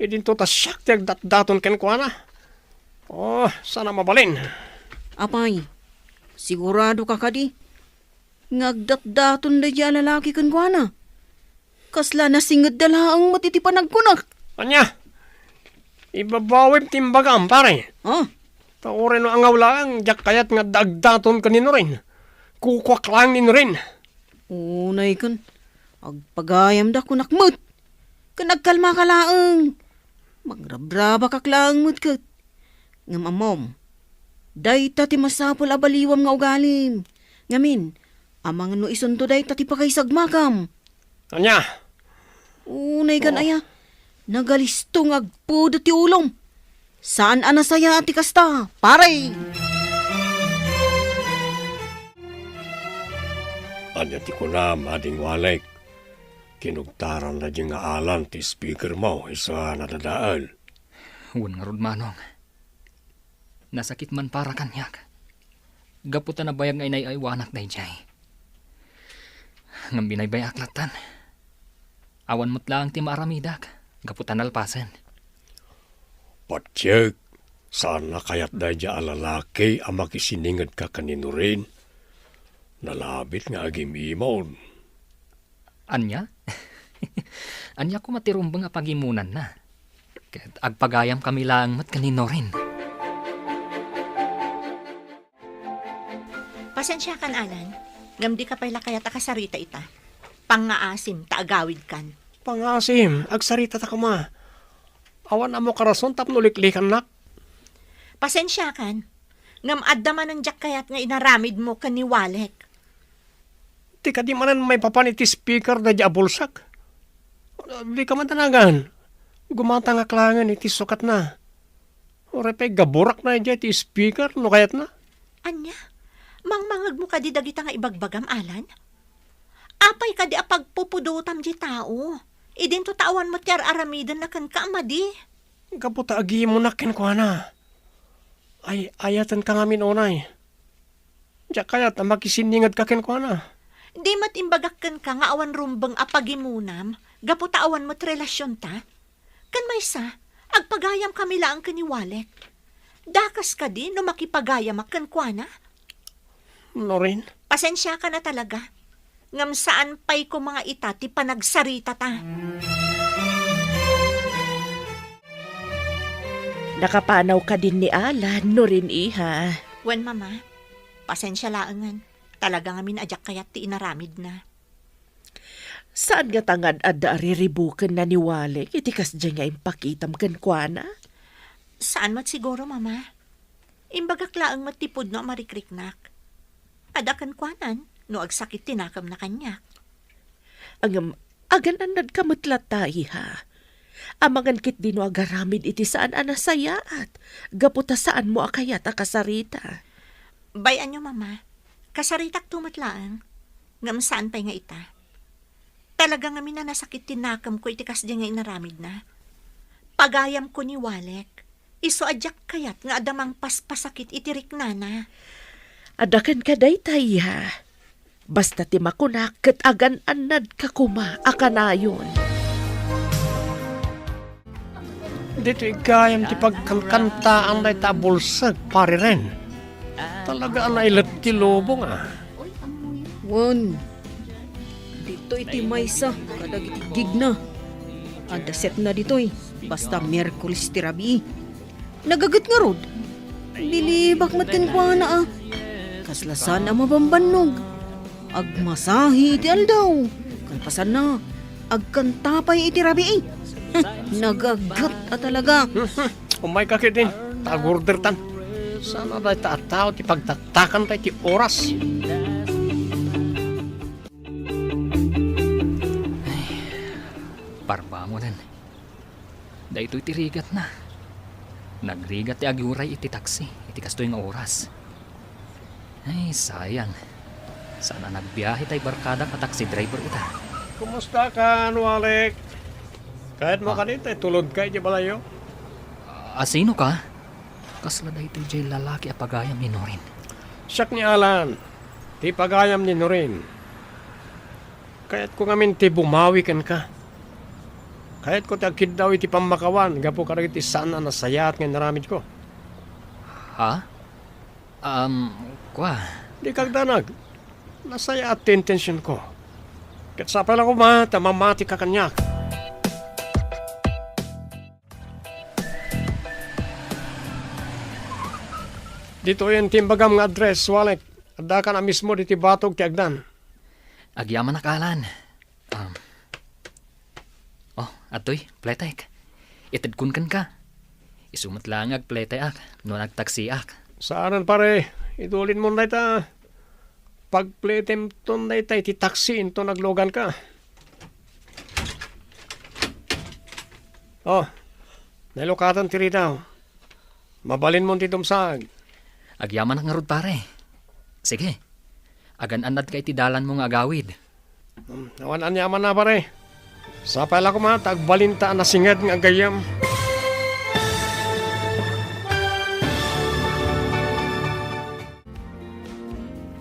Idinto ta siak ti agdatdaton kenkuana. Oh, sana mabalin. Apay, siguradoka kadi? nga agdatdaton daydiay a lalaki kenkuana. Kasla nasingedda laeng met iti panagkuna. Ania? Ibabawim ti imbagam, pare. Ah? Ta uray no angaw laeng, diak kayat nga agdatdaton ken ni Norin. Kukuak laeng ni Norin. Unay ken, agpagayamda kunak met. Ken agkalmaka laeng. Mangrabrabakak laeng met ket. Ngem ammom, dayta ti masapul a baliwam nga ugalim. Ngamin, amangan no isunto dayta ti pakaisagmakam. Ania? Unay kan aya, nagalisto nga agpudot ti ulom. Saan a nasayaat ti kasta, pare! Ania ti kunam, Ading Walek? Kinugtaran daydiay nga Alan ti speaker mo, isu a nadadael. Wen ngarud, Manong. Nasakit man para kaniak. Gapu ta nabayag nga inay-aywanak daydiay. Ngem binaybay-ak lattan. Awan met laeng ti maaramidak, gapu ta nalpasen. Patiek, saan a kayat daydiay a lalaki a makisiningedka ken ni Norin. Nalabit nga agim-imon. Ania? Ania koma ti rumbeng a pagimonanna? Ket agpagayamkami laeng met ken ni Norin. Pasensiakan, Alan, ngem dika pay la kayat a kasarita ita. Pangngaasim ta agawidkan. Pangngaasim, agsaritata koma. Awan ammo karason tapno liklikannak. Pasensiakan, ngem adda manen diak kayat nga inaramidmo ken ni Walek. Ti kadi manen maipapan iti speaker daydiay a bulsek. Dika man danagan. Gumatangak laengen iti sukatna. Uray pay gaburak daydiay ti speaker no kayatna. Ania? Mangmangegmo kadi dagita nga ibagbagam, Alan? Apay kadi a pagpupudotam diay tao? Idinto ta awan met ti ar-aramidenna kenka a madi. Gapu ta agimonak kenkuana. Ay, ayatenka ngamin unay. Diak kayat a makisiningedka kenkuana. Di met imbagak kenka nga awan rumbeng a pagimonam gapu ta awan met relasionta? Ken maysa, agpagayamkami laeng ken ni Walek. Dakes kadi no makipagayamak kenkuana? Norin? Pasensiakan a talaga. Ngem saan pay koma nga ita ti panagsaritata. Nakapanaw kadin ni Alan, Norin, iha? Wen, Mama. Pasensia laengen. Talaga ngamin a diak kayat ti inaramidna. Saan ngata nga ad-adda a riribukenna ni Walek iti kasdiay nga impakitam kenkuana? Saan met siguro, Mama. Imbagak laeng met ti pudno a marikriknak. Adda kenkuanan no agsakit ti nakemna kaniak. Ngem, agan-annadka met latta, iha. Amangan ketdi no agaramid iti saan a nasayaat, gapu ta saanmo a kayat a kasarita. Bay-anyo, Mama. Kasaritakto met laeng. Ngem saan pay nga ita. Talaga ngamin a nasakit ti nakemko iti kasdi nga inaramidna. Pagayamko ni Walek. Isu a diak kayat nga adda mangpaspasakit iti riknana. Adda kenka dayta, iha. Basta ti makunak ket agan-annadka koma a kanayon. Ditoy gayam ti pagkankantaan dayta a bulsek, Pari Ren. Talaga a nailet ti lubong, a. Wen, ditoy ti maysa kadagiti gigna. Adda setna ditoy, basta Miyerkules ti rabii. Nagaget ngarud. Bilibak met kenkuana, a. Kasla saan a mabambannog. Agmasahi iti aldaw. Kalpasanna, agkanta pay iti rabii. Nagaget a talaga. Umayka ketdin, ta agordertan. Saan a dayta a tao ti pagtatakanta iti oras. Ay, parbangonen. Daytoy ti rigatna. Nagrigat ti aguray iti taksi iti kastoy nga oras. Ay, sayang. Saan a nagbiahe tay barkadak a taxi driver ita. Kumusta ka, Walek? Kayatmo kadi ta itulodka iti balayyo? A, sino ka? Kasla daytoy diay lalaki a pagayam ni Norin. Siak ni Alan, ti pagayam ni Norin. Kayatko ngamin ti bumawi kenka. Kayatko ti agkiddaw iti pammakawan gapu kadagiti saan a nasayaat nga inaramidko. Ha? Um, kua. Dika agdanag. Nasayaat ti intensionko. Ket sapay la koma ta mamatika kaniak. Ditoyen ti imbagam nga address, Walek. Addaka a mismo ditoy batog ti agdan. Agyamanak, Alan. Um, oh, adtoy, pletek. Itedkon kenka. Isu met laeng nga agpleteak no nagtaksiak. Saanen, pare. Idulinmon dayta. Pagpletemton dayta iti taksi inton agluganka. Oh, nailukaten ti ridaw. Mabalinmon ti dumsag. Agyamanak ngarud, pare. Sige. Agan-annadka iti dalanmo nga agawid. Hmm, awan aniamanna, pare. Sapay la koma ta agbalinta a nasinged nga agayyem.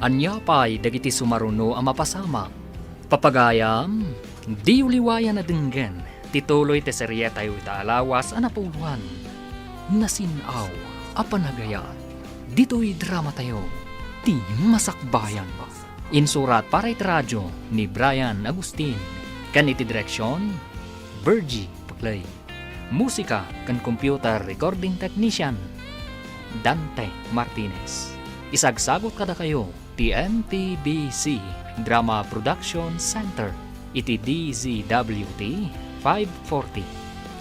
Ania pay dagiti sumaruno a mapasamak? Papagayam, diyo liwayan a denggen ti tuloy ti serietayo ita a lawas a napuloan. Nasin-aw a panagayat ditoy dramatayo, Ti Masakbayan. Insurat para iti radio ni Brian Agustin, ken iti direksion, Virgie Paclay. Musika ken computer recording technician, Dante Martinez. Isagsagut kadakayo ti M T B C Drama Production Center iti D Z W T five forty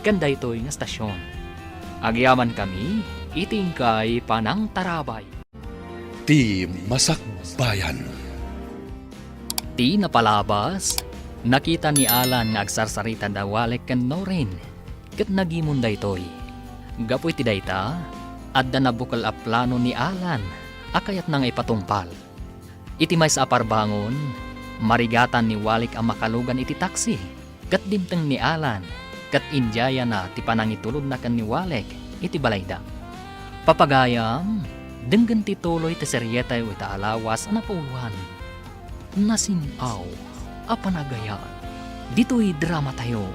ken daytoy nga stasyon. Agyamankami iti inkay panangtarabay. Ti Masakbayan. Ti napalabas, nakita ni Alan nga agsarsarita da Walek ken Norin, ket nagimon daytoy. Gapu iti dayta, adda nabukel a plano ni Alan a kayatna nga ipatungpal. Iti maysa a parbangon, marigatan ni Walek a makalugan iti taksi. Ket dimteng ni Alan, ket indiayana ti panangitulodna ken ni Walek iti balayda. Papagayam, denggen ti tuloy ti serietayo ita a lawas a napuloan. Nasin-aw a panagayat ditoy dramatayo,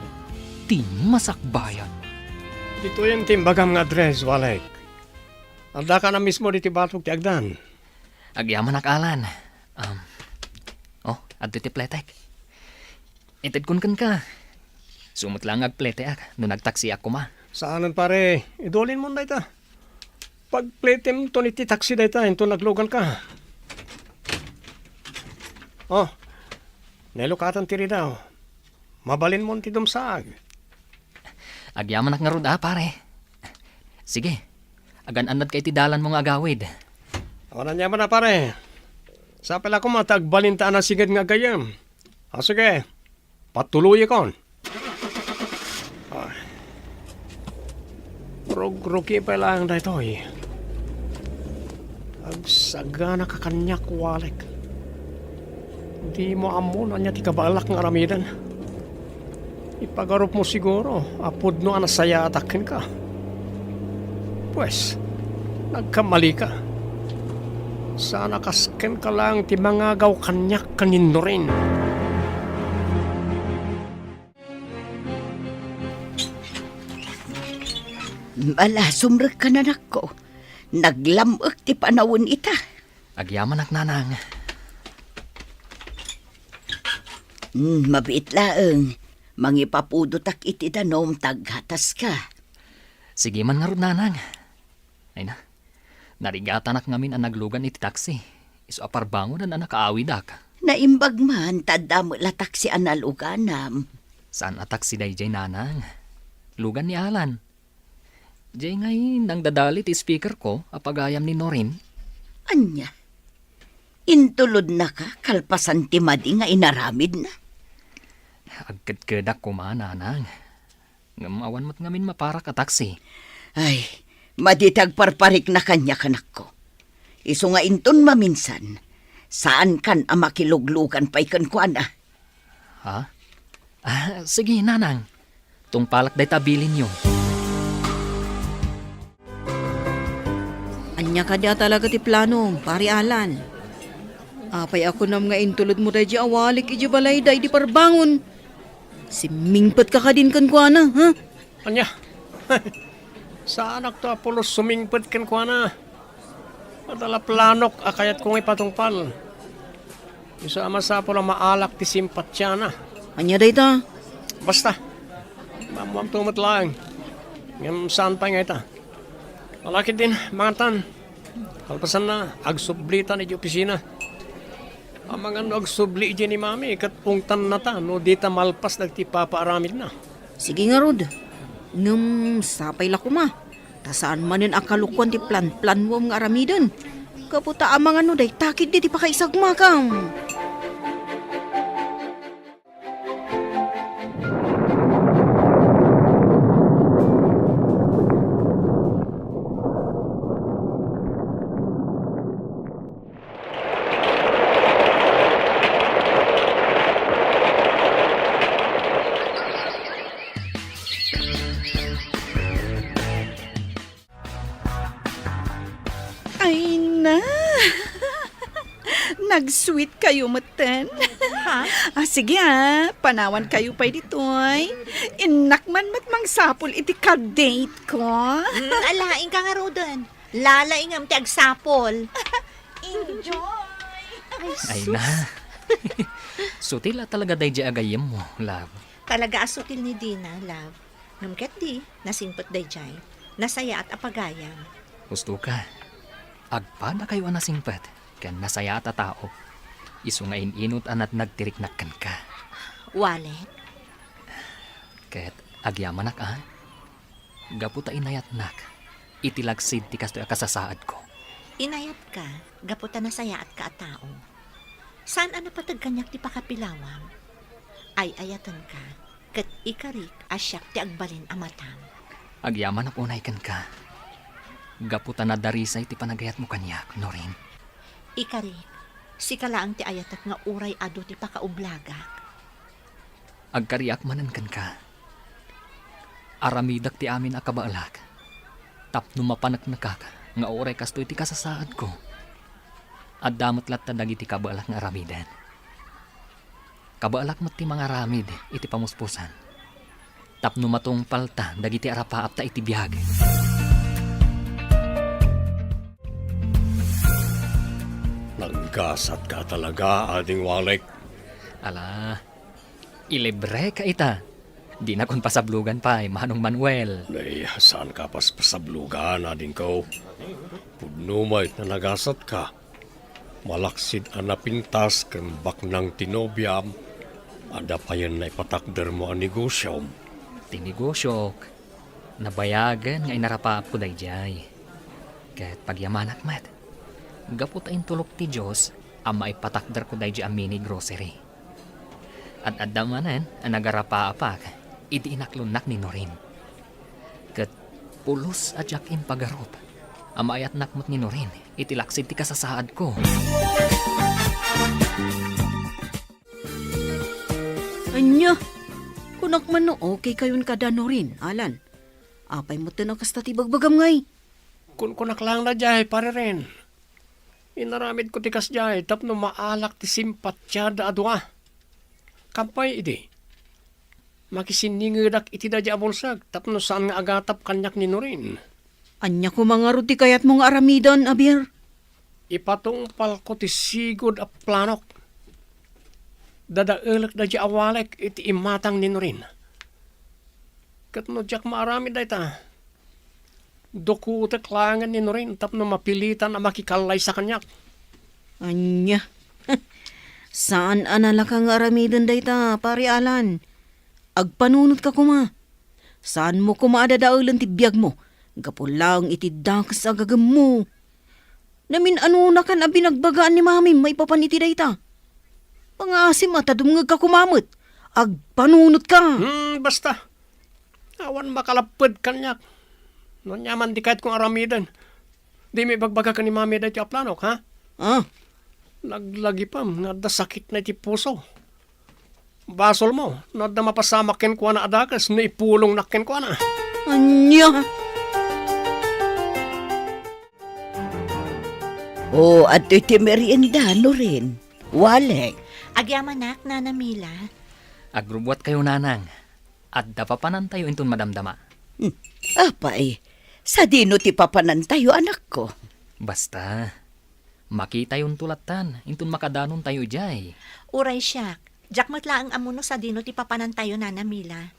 Ti Masakbayan. Ditoyen ti imbagam nga address, Walek. Addaka a mismo ditoy batog ti agdan. Agyamanak, Alan. Um, oh, adtoy ti pletek. Itedkon kenka. Isu met laeng nga agpleteak no nagtaksiak koma. Saanen, pare. Idulinmon dayta. Pagpletemton iti taksi dayta inton agluganka. Oh, nailukaten ti ridaw. Mabalinmon ti dumsag. Agyamanak ngarud a, pare. Sige, agan-annadka iti dalanmo nga agawid. Awan aniamanna, pare. Sapay la koma ta agbalinta a nasinged nga agayyem. A, sige, patuloyekon. Ah. Rugrugi pay laeng daytoy. Agsaganaka kaniak, Walek. Dimo ammo no ania ti kabaelak nga aramiden. Ipagarupmo siguro a pudno a nasayaatak kenka. Pues, nagkamalika. Saan a kas kenka laeng ti mangagaw kaniak ken ni Norin. Ala, sumrekka, anakko. Naglam-ek ti panawen ita. Agyamanak, nanang. Hmm, mabiit laeng. Mangipapudotak iti danum ta aghataska. Sige man ngarud, nanang. Ay na, narigatanak ngamin a naglugan iti taksi. Isu a parbangonan a nakaawidak. Naimbag man ta adda met la taksi a naluganam. Saan a taksi daydiay, nanang. Lugan ni Alan. Diay ngay nangdadali ti speakerko a pagayam ni Norin. Ania? Intulodnaka kalpasan ti madi nga inaramidna? Agkedkedak koma, nanang. Ngem awan met ngamin maparak a taksi. Ay, madi ti agparparikna kaniak, anakko. Isu nga inton maminsan, saankan a makiluglugan pay kenkuana. Ha? Ah, sige, nanang. Tungpalak dayta bilinyo. Ania kadi a talaga ti planom, Pari Alan? Apay a kunam nga intulodmo daydiay a Walek idiay balayda idi parbangon? Simmingpetka kadin kenkuana, ha? Ania? Saanakto a pulos sumingpet kenkuana. Adda la planok a kayatko nga ipatungpal. Isu a masapul a maalak ti simpatiana. Ania dayta? Basta, maammoamto met laeng. Ngem saan pay nga ita. Ala ketdin, mangantan. Kalpasanna, agsublitan iti opisina. Amangan no agsubli iti ni Mami, ket ungtannata no dita malpas dagiti papaaramidna. Sige ngarud. Ngem sapay la koma. Ta saan manen a kalukuan ti planplanuam nga aramiden. Gapu ta amangan no dayta ketdi ti pakaisagmakam. Ay na! Nag-sweet kayo metten. Ha? Ah, sige ah, panawan kayo pay ditoy. Innak man met mangsapul iti ka-date ko. Hmm, ala, inka ngaruden. Lalaingem ti agsapul. Enjoy! Ay, Ay sus. Na. Sutil a talaga daydiay a gayyemmo, love. Talaga a sutil ni Dina, love. Ngem ketdi, nasingpet daydiay. Nasayaat a pagayam. Husto ka. Agpadakayo a nasingpet ken nasayaat a tao. Isu nga in-inut a natnag ti riknak kenka. Wallet? Ket agyamanak a, gapu ta inayatnak iti laksid ti kastoy a kasasaadko. Inayatka gapu ta nasayaatka a tao. Saan a napateg kaniak ti pakapilawam. Ay-ayatenka, ket ikarik a siak ti agbalin a matam. Agyamanak unay kenka, gapu ta nadarisay ti panagayatmo kaniak, Norin. Ikarik, sika laeng ti ayatek nga uray adu ti pakaublagak. Agkariak manen kenka. Aramidek ti amin a kabaelak tapno mapaneknekak nga uray kastoy ti kasasaadko. Adda met latta dagiti kabaelak nga aramiden. Kabaelak met ti mangaramid iti pamuspusan tapno matungpalta dagiti arapaapta iti biag. Naggasatka talaga, Ading Walek. Ala, ilibreka ita. Dinakon pasablogan pay, Manong Manuel. Nay, saanka paspasablogan, adingko. Pudno met nga nagasatka. Malaksid a napintas ken baknang ti nobiam, adda payen naipatakdermo a negosiom. Ti negosiok, nabayagen nga inarapaapko daydiay. Ket pagyamanak met, gapu ta intulok ti Dios a maipatakderko daydiay a mini grocery. Ad-adda manen a nagarapaapak idi inaklonnak ni Norin. Ket pulos a diak impagarup a maayatnak met ni Norin iti laksid ti kasasaadko. Ania? Kunak man no okay kayon kada Norin, Alan. Apay metten a kasta ti bagbagam ngay? Kunkunak laeng daydiay, Pare Ren. Inaramidko ti kasdiay tapno maalak ti simpatiada a dua. Kampay idi, makisinningedak iti daydiay a bulsek tapno saan nga agatap kaniak ni Norin. Ania koma ngarud ti kayatmo nga aramiden, Abir? Ipatungpalko ti sigud a planok. Dadaelek daydiay a walek iti imatang ni Norin. Ket no diak maaramid dayta, dukotek laengen ni Norin tapno mapilitan a makikallaysa kaniak. Ania? Saan a nalaka nga aramiden dayta, Pare Alan. Agpanunotka koma. Saanmo koma a dadaelen ti biagmo gapu laeng iti dakes a gagemmo. Namin-anonakan a binagbagaan ni Mamim maipapan iti dayta. Pangaasim a ta dumngegka koma met. Agpanunotka. Hmm, basta. Awan makalapped kaniak. No ania man ti kayatko nga aramiden, dimo ibagbaga ken ni Mami daytoy a planok, ha? Ah. Laglagipem nga adda sakitna iti puso. Basolmo no adda mapasamak kenkuana a dakes no ipulongnak kenkuana. Ania? O, adtoy ti merienda, Norin. Walek. Agyamanak, Nana Mila. Agrubbuatkayo, Nanang. Adda papanantayo inton madamdama. Hmm. Apay, sadino ti papanantayo, anakko? Basta, Makitayonto lattan, inton makadanontayo idiay. Uray siak, diak met laeng ammo no sadino ti papanantayo, Nana Mila.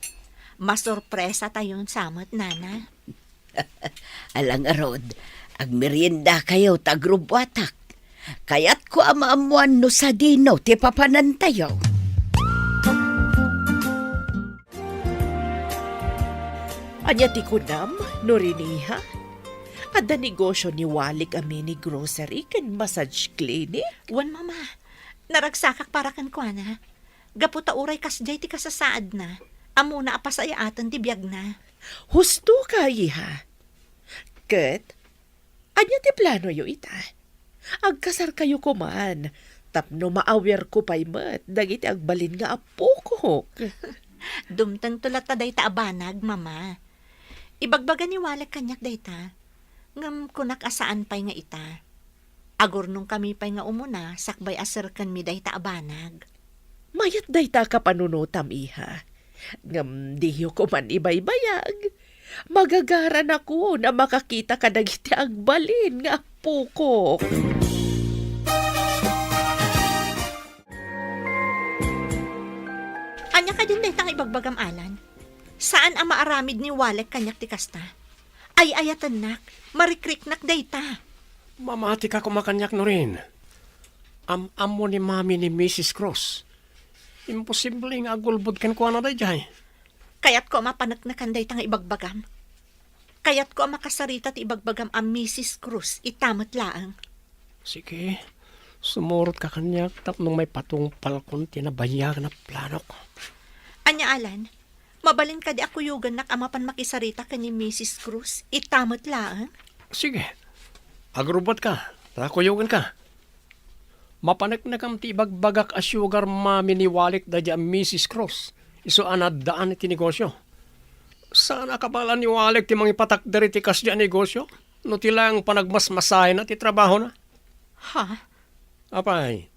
Masorpresatayon sa met, Nana. Ala ngarud, agmeriendakayo ta agrubbuatak. Kayatko a maammoan no sadino ti papanantayo. Ania ti kunam, Norin iha? Adda negosio ni Walik a mini grocery ken massage clinic? Wen, Mama. Naragsakak para kenkuana. Gapu ta uray kasdiay ti kasasaadna, ammona a pasayaaten ti biagna. Husto ka, iha. Ket, ania ti planoyo ita? Agkasarkayo koman, tapno maawirko pay met dagiti agbalin nga appokok. Dumtengto latta dayta a banag, Mama. Ibagbaga ni Walek kaniak dayta, ngem kunak a saan pay nga ita. Agurnongkami pay nga umuna sakbay a serkenmi dayta a banag. Mayat dayta a kapanunotam, iha. Ngem diyo koman ibaybayag. Magagaranakon a makakita kadagiti agbalin nga appokok. Ania kadin dayta nga ibagbagam, Alan? Saan a maaramid ni Walek kaniak ti kasta. Ay-ayatennak, marikriknak dayta. Mamatika koma kaniak, Norin. Am-ammo ni Mami ni Missus Cruz. Imposible nga agulbod kenkuana daydiay. Kayatko a mapaneknekan dayta nga ibagbagam. Kayatko a makasarita ti ibagbagam a Missus Cruz ita met laeng. Sige, sumurotka kaniak tapno maipatungpalkon ti nabayagan a planok. Ania, Alan? Mabalin kadi a kuyogannak a mapan makisarita ken ni Missus Cruz ita met laeng? Sige. Agrubbuatka, ta kuyoganka. Mapaneknekam ti ibagbagak a sugar mommy ni Walek daydiay a Missus Cruz, isu a naaddaan iti negosio. Saan a kabala ni Walek ti mangipatakder iti kasdiay a negosio no ti laeng panagmasmasayna ti trabahona. Ha? Apay,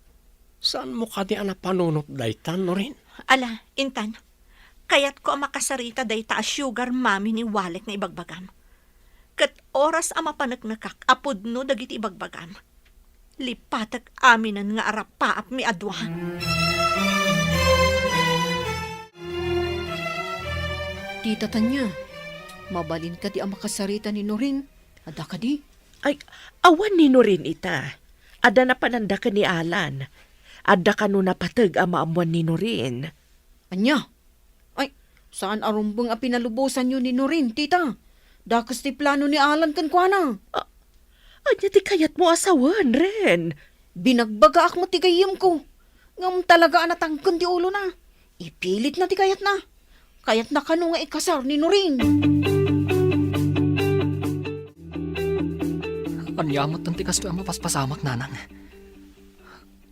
saanmo kadi a napanunot dayta, Norin? Ala, intan, kayatko a makasarita dayta a sugar mommy ni Walek nga ibagbagam. Ket oras a mapaneknekak a pudno dagiti ibagbagam, lipatek aminen nga arapaapmi a dua. Tita Tania, mabalin kadi a makasarita ni Norin? Adda kadi? Ay, awan ni Norin ita. Adda napananda ken ni Alan. Adda kano napateg a maammuan ni Norin. Ania? Ay, saan a rumbeng a pinalubosanyo ni Norin, tita. Dakes ti plano ni Alan kenkuana. A-, ania ti kayatmo a sawen, Ren? Binagbagaak met ti gayyemko. Ngem talaga a natangken ti ulona. Ipilitna ti kayatna. Kayatna kano nga ikasar ni Norin. Ania met ti kastoy a mapaspasamak, nanang?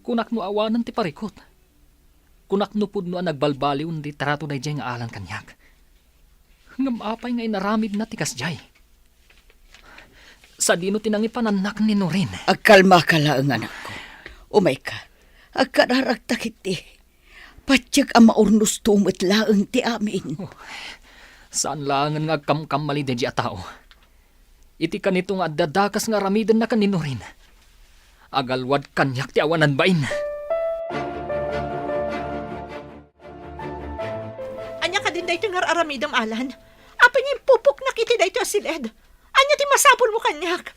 Kunak no awanen ti parikut. Kunak no pudno a nagbalbaliwen ti trato daydiay nga Alan kaniak. Ngem apay nga inaramidna ti kasdiay? Sadino ti nangipanannak ni Norin? Agkalmaka laeng, anakko. Umayka. Agkararagta ketdi. Patiek a maurnosto met laeng ti amin. Oh, saan laengen nga agkamkamali daydiay a tao. Iti kanito nga adda dakes nga aramidenna ken ni Norin, agalwad kaniak ti awanan bain. Ania kadin daytoy nga ar-aramidem, Alan? Apay nga impupoknak iti daytoy a siled? Ania ti masapulmo kaniak?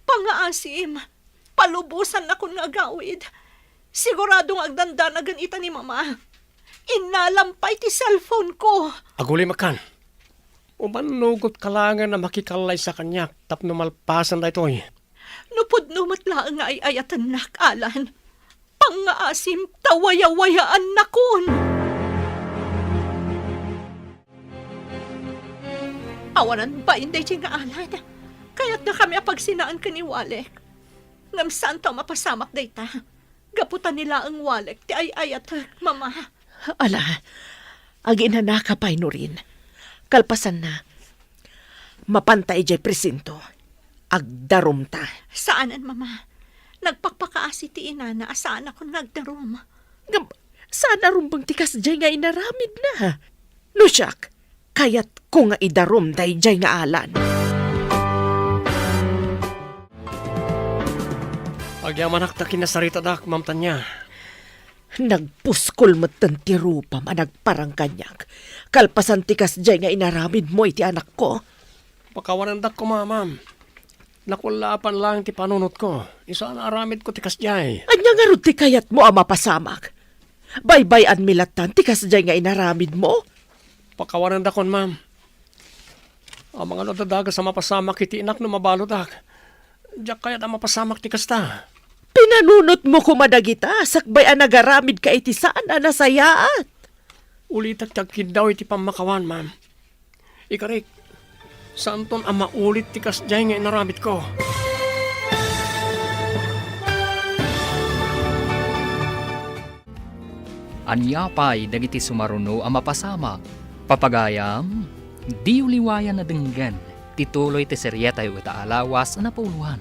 Pangngaasim, palubosannakon nga agawid. Sigurado nga agdandanagen ita ni Mama. Innalam pay ti cellphone ko. Agulimakkan. Umannugot ka laengen a makikallaysa kaniak tapno malpasen daytoy. No pudno met laeng nga ay-ayatennak, Alan, pangngaasim ta wayawayaannakon. Awanan bain daydiay nga Alan. Kayatnakami a pagsinaan ken ni Walek. Ngem saanto a mapasamak dayta. Gapu ta ni laeng Walek ti ay-ayatek, Mama. Ala, aginanaka pay, Norin. Kalpasanna, mapanta idiay presinto. Agdarumta. Saanen, Mama. Nagpakpakaasi ti inana a saanakon nga agdarum. Ngem, saan a rumbeng ti kasdiay nga inaramidna? No siak, kayatko nga idarum daydiay nga Alan. Agyamanak ta kinasaritadak, Ma'am Tania. Nagpuskol metten ti rupam a nagparang kaniak, kalpasan ti kasdiay nga inaramidmo iti anakko. Pakawanendak koma, ma'am. Nakullaapan laeng ti panunotko. Isu a naaramidko ti kasdiay. Ania ngarud ti kayatmo a mapasamak? Baybay-anmi lattan ti kasdiay nga inaramidmo? Pakawanendakon, ma'am. Amangan no adda dakes a mapasamak iti inak no mabaludak. Diak kayat a mapasamak ti kasta. Pinanunotmo koma dagita sakbay a nagaramidka iti saan a nasayaat. Ulitek ti agkiddaw iti pammakawan, ma'am. Ikarik, saanton a maulit ti kasdiay nga inaramidko. Ania pay dagiti sumaruno a mapasamak? Papagayam, diyo liwayan a denggen ti tuloy ti serietayo ita a lawas a napauloan.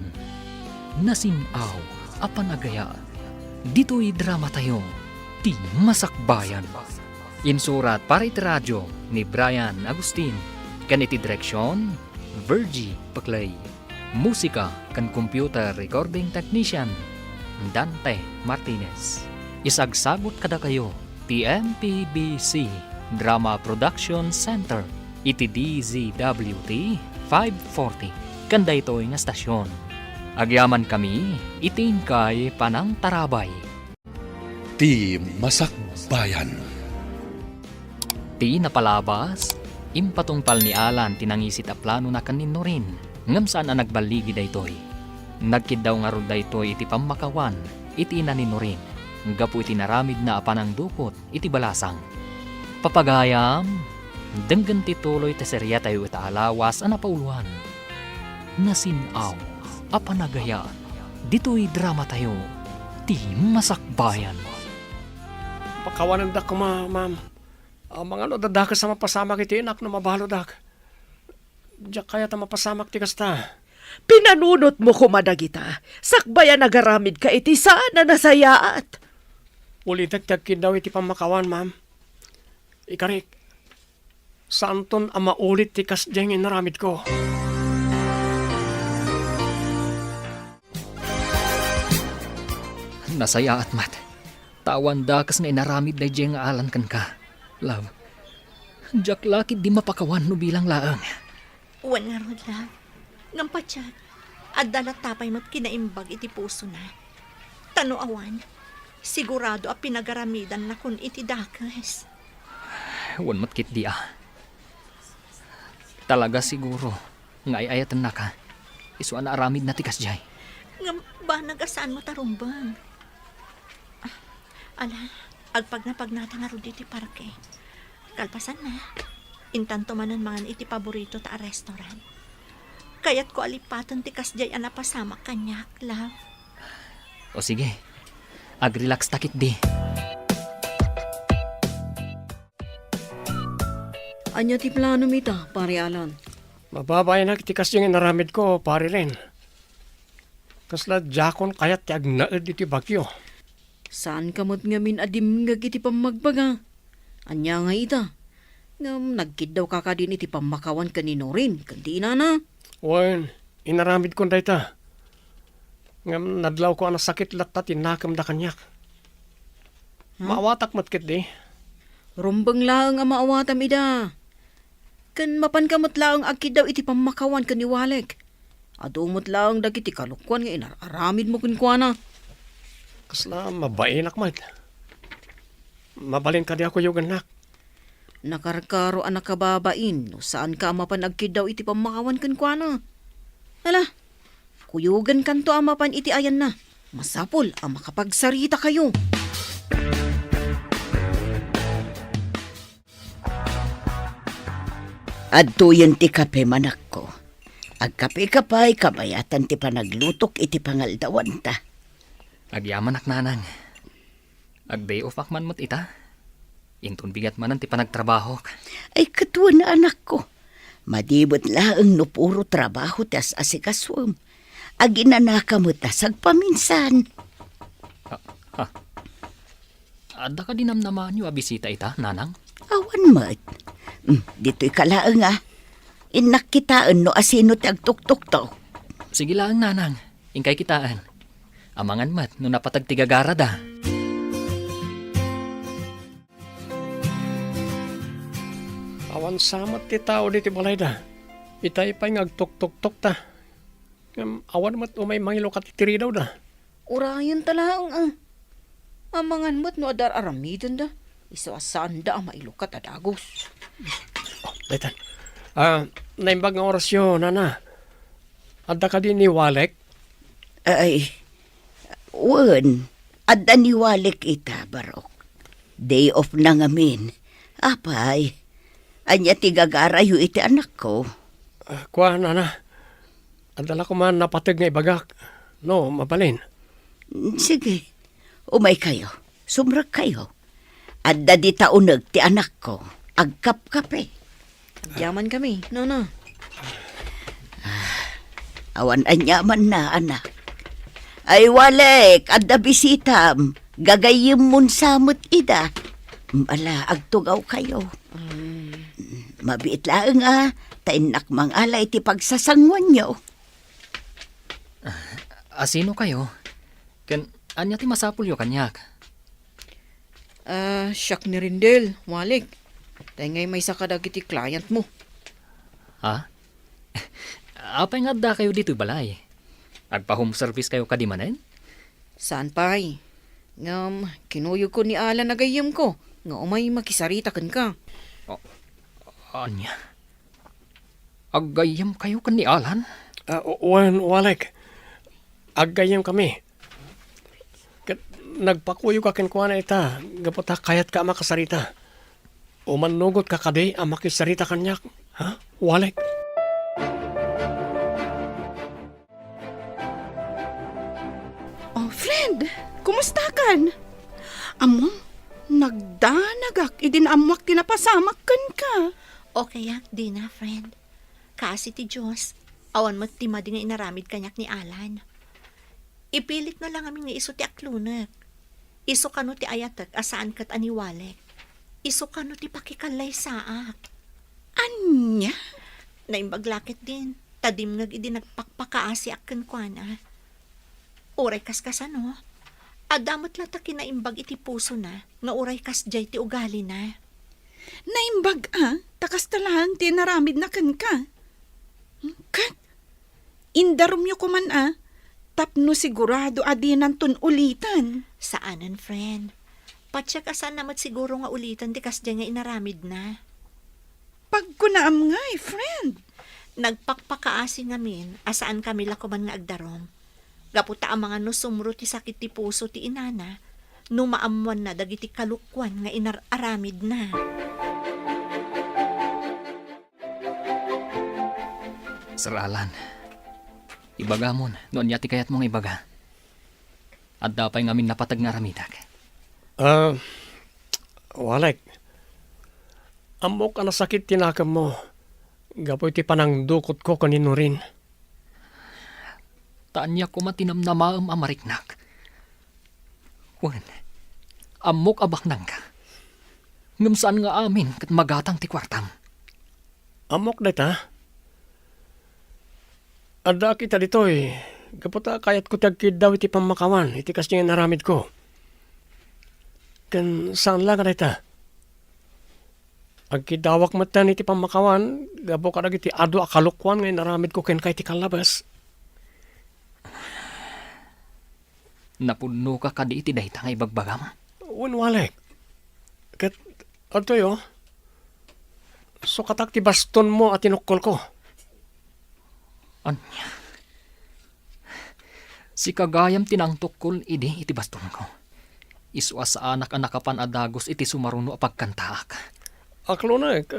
Nasin-aw a panagayat. Ditoy dramatayo, ti Masakbayan. Insurat para iti radio ni Brian Agustin, ken iti direksion, Virgie Paclay. Musika ken computer recording technician, Dante Martinez. Isagsagut kadakayo ti M P B C Drama Production Center iti D Z W T five forty ken daytoy nga stasyon. Agyamankami iti inkay panangtarabay. Ti Masakbayan. Ti napalabas, impatungpal ni Alan ti nangisit a planona ken ni Norin, ngem saan a nagballigi daytoy. Nagkiddaw ngarud daytoy iti pammakawan iti ina ni Norin, gapu iti naramidna a panangdukot iti balasang. Papagayam, denggen ti tuloy ti serietayo ita a lawas a napauloan. Nasin-aw a panagayat. Ditoy dramatayo, ti Masakbayan. Pakawanendak koma, ma'am. Amangan no adda dakes a mapasamak iti inak no mabaludak. Diak kayat a mapasamak ti kasta. Pinanunotmo koma dagita, sakbay a nagaramidka iti saan a nasayaat. Ulitek ti agkiddaw iti pammakawan, ma'am. Ikarik, saanton a maulit ti kasdiay nga inaramidko. Nasayaat met. Ta awan dakes nga inaramid daydiay nga Alan kenka, love. Diak la ketdi mapakawan no bilang laeng. Wen ngarud, love. Ngem patiek, adda latta pay met kinaimbag iti pusona. Ta no awan, sigurado a pinagaramidanna kun iti dakes. Wen met ketdi a. Talaga siguro nga ay-ayatennaka. Isu a naaramidna ti kasdiay. Ngem banag a saan met a rumbeng. Ah, ala, agpagnapagnata ngarud iti parke. Kalpasanna, intanto manen mangan iti paboritota a restaurant. Kayatko a lipaten ti kasdiay a napasamak kaniak, love. O sige, agrelaxta ketdi. Ania ti planom ita, Pare Alan? Mababainak iti kasdiay nga inaramidko, Pare Ren. Kasla diakon kayat ti agnaed iti bagyo. Saanka met ngamin a dimngeg iti pammagbaga. Ania ngay ita? Ngem nagkiddawka kadin iti pammakawan ken ni Norin ken ti inana? Wen, inaramidkon dayta. Ngem nadlawko a nasakit latta ti nakemda kaniak. Hmm? Maawatak met ketdi. Rumbeng laeng a maawatam ida. Ken mapanka met laeng agkiddaw iti pammakawan ken ni Walek. Adu met laeng dagiti kalokuan nga inar-aramidmo kenkuana. Kasla mabainak met. Mabalin kadi a kuyogennak. Nakarkaro a nakababain no saanka a mapan agkiddaw iti pammakawan kenkuana. Ala, kuyogenkanto a mapan iti ayanna. Masapul a makapagsarita kayo. Adtoyen ti kape, manakko. Agkape ka pay, kabayatan ti panaglutok iti pangaldawanta. Agyamanak, nanang. Agday-off-ak man met ita. Inton bigat manen ti panagtrabahok. Ay, ket wen, anakko. Madi met laeng no puro trabaho ti as-asikasuem. Aginanaka met a sagpaminsan. Ha, ha. Adda kadi namnamaanyo a bisita ita, nanang? Awan met. Hmm, ditoy ka laeng, a. Innak kitaen no asino ti agtuktuktok. Sige laeng, nanang. Inkay kitaen. Amangan met no napateg ti gagarada. Awan sa met ti tao ditoy balayda. Itay pay nga agtuktuktokta. Ngem awan met umay mangilukat iti ridawda. Urayenta laeng, a. Amangan met no adda ar-aramidenda. Isu a saanda a mailukat a dagus. Oh, daytan. Ah, naimbag nga orasyo, nana. Adda kadi ni Walek? Ay, wen, adda ni Walek ita, Barok. Day off na ngamin. Apay, ania ti gagarayo iti anakko? Ah, kua, nana. Adda la koma napateg nga ibagak. No, mabalin. Sige, umaykayo. Sumrekkayo. Adda dita uneg ti anakko. Agkapkape. Diaman kami, nana. Awan aniamanna, anak. Ay, Walek, adda bisitam. Gagayyemmon sa met ida. Ala, agtugawkayo. Mm. Mabiit laeng a, ta innak mangala iti pagsasanguanyo. Asinokayo? Ken ania ti masapulyo kaniak? Ah, siak ni Rendel, Walek. Tay ngay maysa kadagiti client mo. Ha? Apay nga addakayo ditoy balay? Agpa-home service kayo kadi manen? Saan pay. Ngem, kinuyogko ni Alan a gayyemko nga umay makisarita kenka. Oh, ania? Aggayyemkayo ken ni Alan? Ah, wen, Walek. Aggayyemkami. Ket nagpakuyogka kenkuana ita, gapu ta kayatka a makasarita. Umannugotka kadi a makisarita kaniak, ha, Walek? Oh, friend, kumustakan? Ammom, nagdanagak idi naammoak ti napasamak kenka. Okay ak, Dina, friend. Kaasi ti Dios, awan met ti madi nga inaramid kaniak ni Alan. Ipilitna la ngamin nga isu ti aklonek. Isu kano ti ayatek a saan ket a ni Walek. Isu kano ti pakikallaysaak. Ania? Naimbag la ketdin, ta dimngeg idi nagpakpakaasiak kenkuana. Uray kaskasano, adda met la ta kinaimbag iti pusona nga uray kasdiay ti ugalina. Naimbag a, ta kasta laeng ti inaramidna kenka. Ket, indarumyo koman a, tapno sigurado a dinanton uliten. Saanen, friend. Patiek a saanna met siguro nga uliten ti kasdiay nga inaramidna. Pagkunaam ngay, friend. Nagpakpakaasi ngamin a saankami la koman nga agdarum. Gapu ta amangan no sumro ti sakit ti puso ti inana, no maammoanna dagiti kalokuan nga inar-aramidna. Sir Alan, ibagamon no ania ti kayatmo nga ibaga. Adda pay ngamin napateg nga aramidek. Ah, Walek, ammok a nasakit ti nakemmo gapu iti panangdukotko ken ni Nurin. Ta ania koma ti namnamaem a mariknak? Wen, ammok a baknangka. Ngem saan nga amin ket magatang ti kuartam. Ammok dayta. Addaak ita ditoy, gapu ta kayatko ti agkiddaw iti pammakawan iti kasdiay nga inaramidko. Ken saan la nga dayta. Agkiddawak metten iti pammakawan gapu kadagiti adu a kalokuan nga inaramidko kenka iti kallabes. Napudnoka kadi iti dayta nga ibagbagam? Wen, Walek. Ket adtoy, sukatak ti bastonmo a tinukkolko. Ania? Sika gayam ti nangtukkol idi iti bastonko. Isu a saanak a nakapan a dagus iti sumaruno a pagkantaak. Aklonek,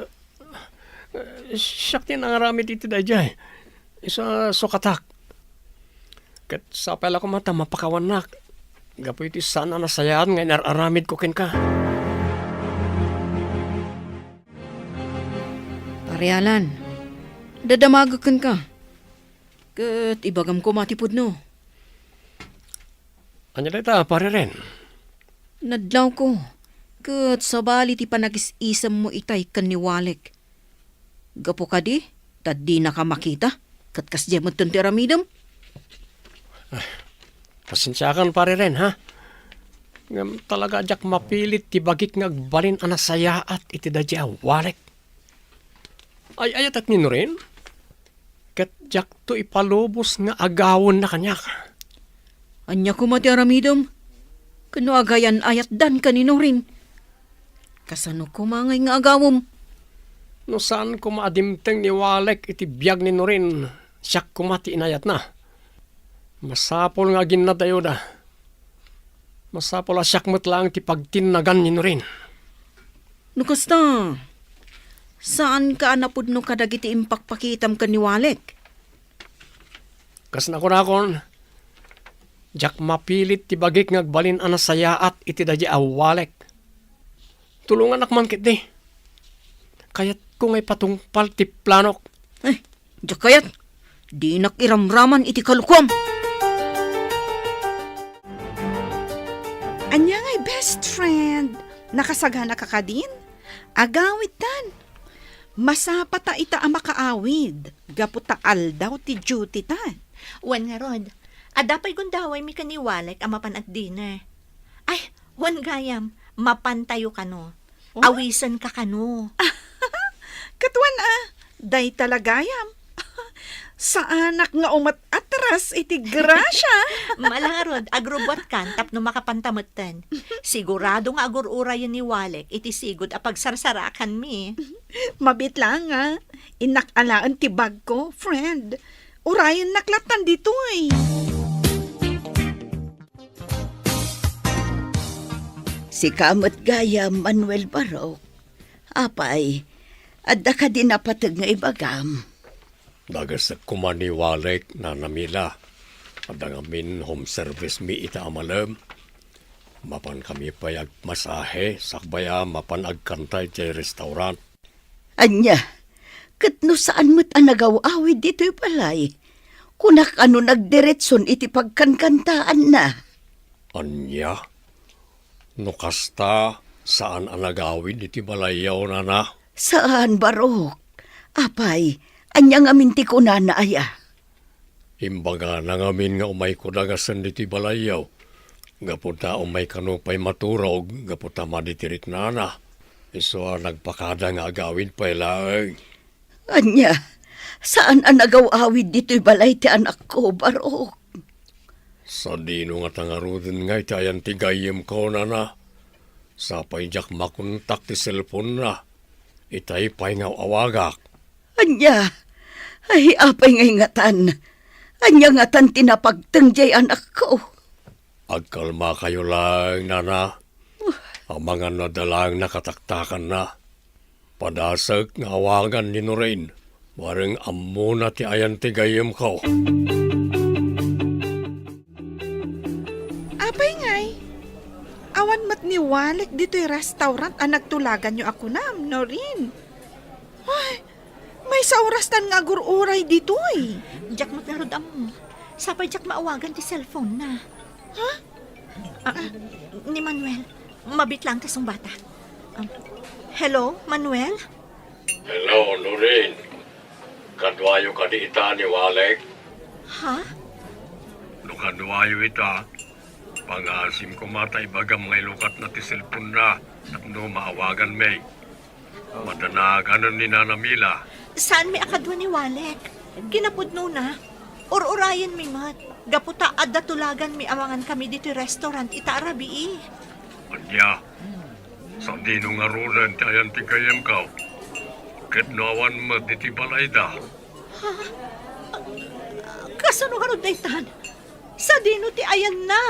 siak ti nangaramid iti daydiay. Isu a sukatak. Ket sapay la koma ta mapakawannak gapu iti saan a nasayaat nga inar-aramidko kenka. Pare Alan, dadamagek kenka. Ket ibagam koma ti pudno. Ania dayta, Pare Ren? Nadlawko, ket sabali ti panagis-isemmo itay ken ni Walek. Gapu kadi, ta dinaka makita, ket kasdiay metten ti aramidem. Pasensiakan, Pari Ren, ha? Ngem talaga a diak mapilit ti bagik nga agbalin a nasayaat iti daydiay a walek. Ay-ayatek ni Norin? Ket diakto ipalubos nga agawenna kaniak. Ania koma ti aramidem? Ken no agayan-ayatdan ken ni Norin? Kasano koma ngay nga agawem? No saan koma a dimteng ni Walek iti biag ni Norin, siak koma ti inayatna. Masapul nga aginnadayoda. Masapul a siak met laeng ti pagtinnagan ni Norin. No kasta, saanka a napudno kadagiti impakpakitam ken ni Walek? Kas nakunakon, diak mapilit ti bagik nga agbalin a nasayaat iti daydiay a Walek. Tulongannak man ketdi. Kayatko nga ipatungpal ti planok. Eh, diak kayat. Dinak iramraman iti kalukuam. Ania ngay, best friend? Nakasaganaka kadin? Agawidtan. Masapata ita a makaawid gapu ta aldaw ti duty ta. Wen ngarud, adda pay gundawaymi ken ni Walek a mapan at dinner. Ay, wen gayam, mapantayo kano. Oh? Awisenka kano. Ket wen a, dayta la gayam. Saanak nga umat-atras iti grasia. Mala ngarud, agrubbuatkan tapno makapanta metten. Sigurado nga agur-urayen ni Walek iti sigud a pagsarsarakanmi. Mabiit laeng a, innak alaen ti bagko, friend. Urayennak lattan ditoy. Sika met gayam, Manuel Barok. Apay, adda kadi napateg nga ibagam? Dagesek koma ni Walek, Nana Mila. Adda ngamin home service mi ita a malem. Mapan kami pay agmasahe, sakbay a mapan agkanta idiay restaurant. Ania, ket no saan met a nagaw-awid ditoy balay, kunak a no nagdiretson iti pagkankantaanna. Ania? No kasta, saan a nagawid iti balayyo, Nana? Saan, Barok. Apay, ania ngamin ti kunana aya? Imbagana ngamin nga umayko dagasen ditoy balayyo, gapu ta umay kano pay maturog, gapu ta madi ti riknana. Isu a nagpakada nga agawid pay laeng. Ania, saan a nagaw-awid ditoy balay ti anakko, Barok? Sadino ngata ngaruden ngay ti ayan ti gayyemko, Nana? Sapay diak makontak ti cellphone-na. Itay pay nga aw-awagak. Ania? Ay, apay ngay ngatan? Ania ngatan ti napagteng diay anakko? Agkalmakayo laeng, Nana. Amangan no adda laeng nakataktakanna. Padasek nga awagan ni Norin. Bareng ammona ti ayan ti gayyemko. Apay ngay? Awan met ni Walek ditoy restaurant a nagtulaganyo a kunam, Norin. Ay, maysa a orastan nga agur-uray ditoy. Diak met ngarud ammo. Sapay diak maawagan ti cellphone-na. Ha? Ah, ni Manuel, mabiit laeng ta sungbata. Ah, hello, Manuel? Hello, Norin. Kaduayo kadi ita ni Walek? Ha? No kaduayo ita, pangaasim koma ta ibagam nga ilukatna ti cellphone-na tapno maawaganmi. Madanaganen ni Nana Mila. Saanmi a kadua ni Walek. Kinapudnona, ur-urayenmi met. Gapu ta adda tulaganmi amangan kami ditoy restaurant ita a rabii. Ania? Sadino ngaruden ti ayan ti gayyemko? Ket no awan met iti balayda? Ha? Kasano ngarud daytan? Sadino ti ayanna?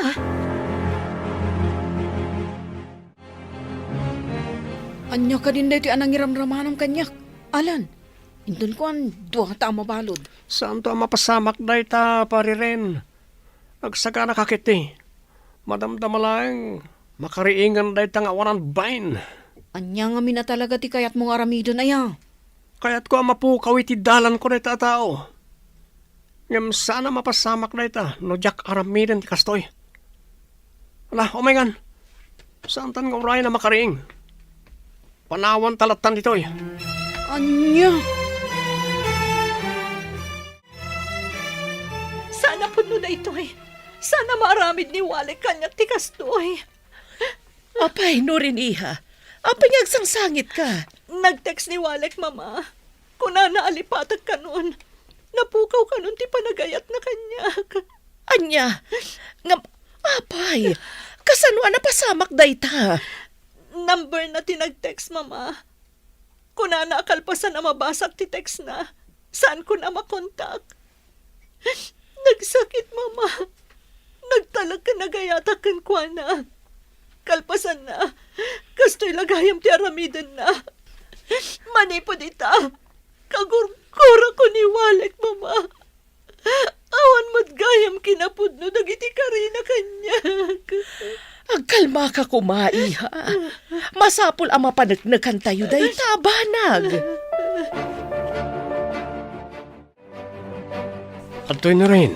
Ania kadin daytoy a nangiramramanam kaniak, Alan? Inton kuan, duata a mabalud. Saanto a mapasamak dayta, Pari Ren. Agsagana ka ketdi. Madamdama laeng, makariingen dayta nga awanan bain. Ania ngamin a talaga ti kayatmo nga aramiden aya? Kayatko a mapukaw iti dalanko dayta a tao. Ngem saan a mapasamak dayta no diak aramiden ti kastoy. Ala, umayngan. Saantan nga urayen a makariing. Panawanta lattan ditoy. Ania? Saan a pudno daytoy. Saan a maaramid ni Walek kaniak ti kastoy. Apay, Norin, iha. Apay nga agsangsangitka? Nag-text ni Walek, Mama. Kunana a lipatek kanon. Napukaw kanon ti panagayatna kaniak. Ania? Ngem, apay, kasano a napasamak dayta? Number na ti nag-text, Mama. Kunana a kalpasan a mabasak ti text na, saankon a makontak. Nagsakit, Mama. Nagtalek ken nagayatak kenkuana. Kalpasanna, kastoy la gayam ti aramidenna. Manipud ita, kagurgurako ni Walek, Mama. Awan met gayam kinapudno dagiti karina kaniak. Agkalmaka koma, iha. Masapul a mapaneknekantayo dayta a banag. Adtoy, Norin.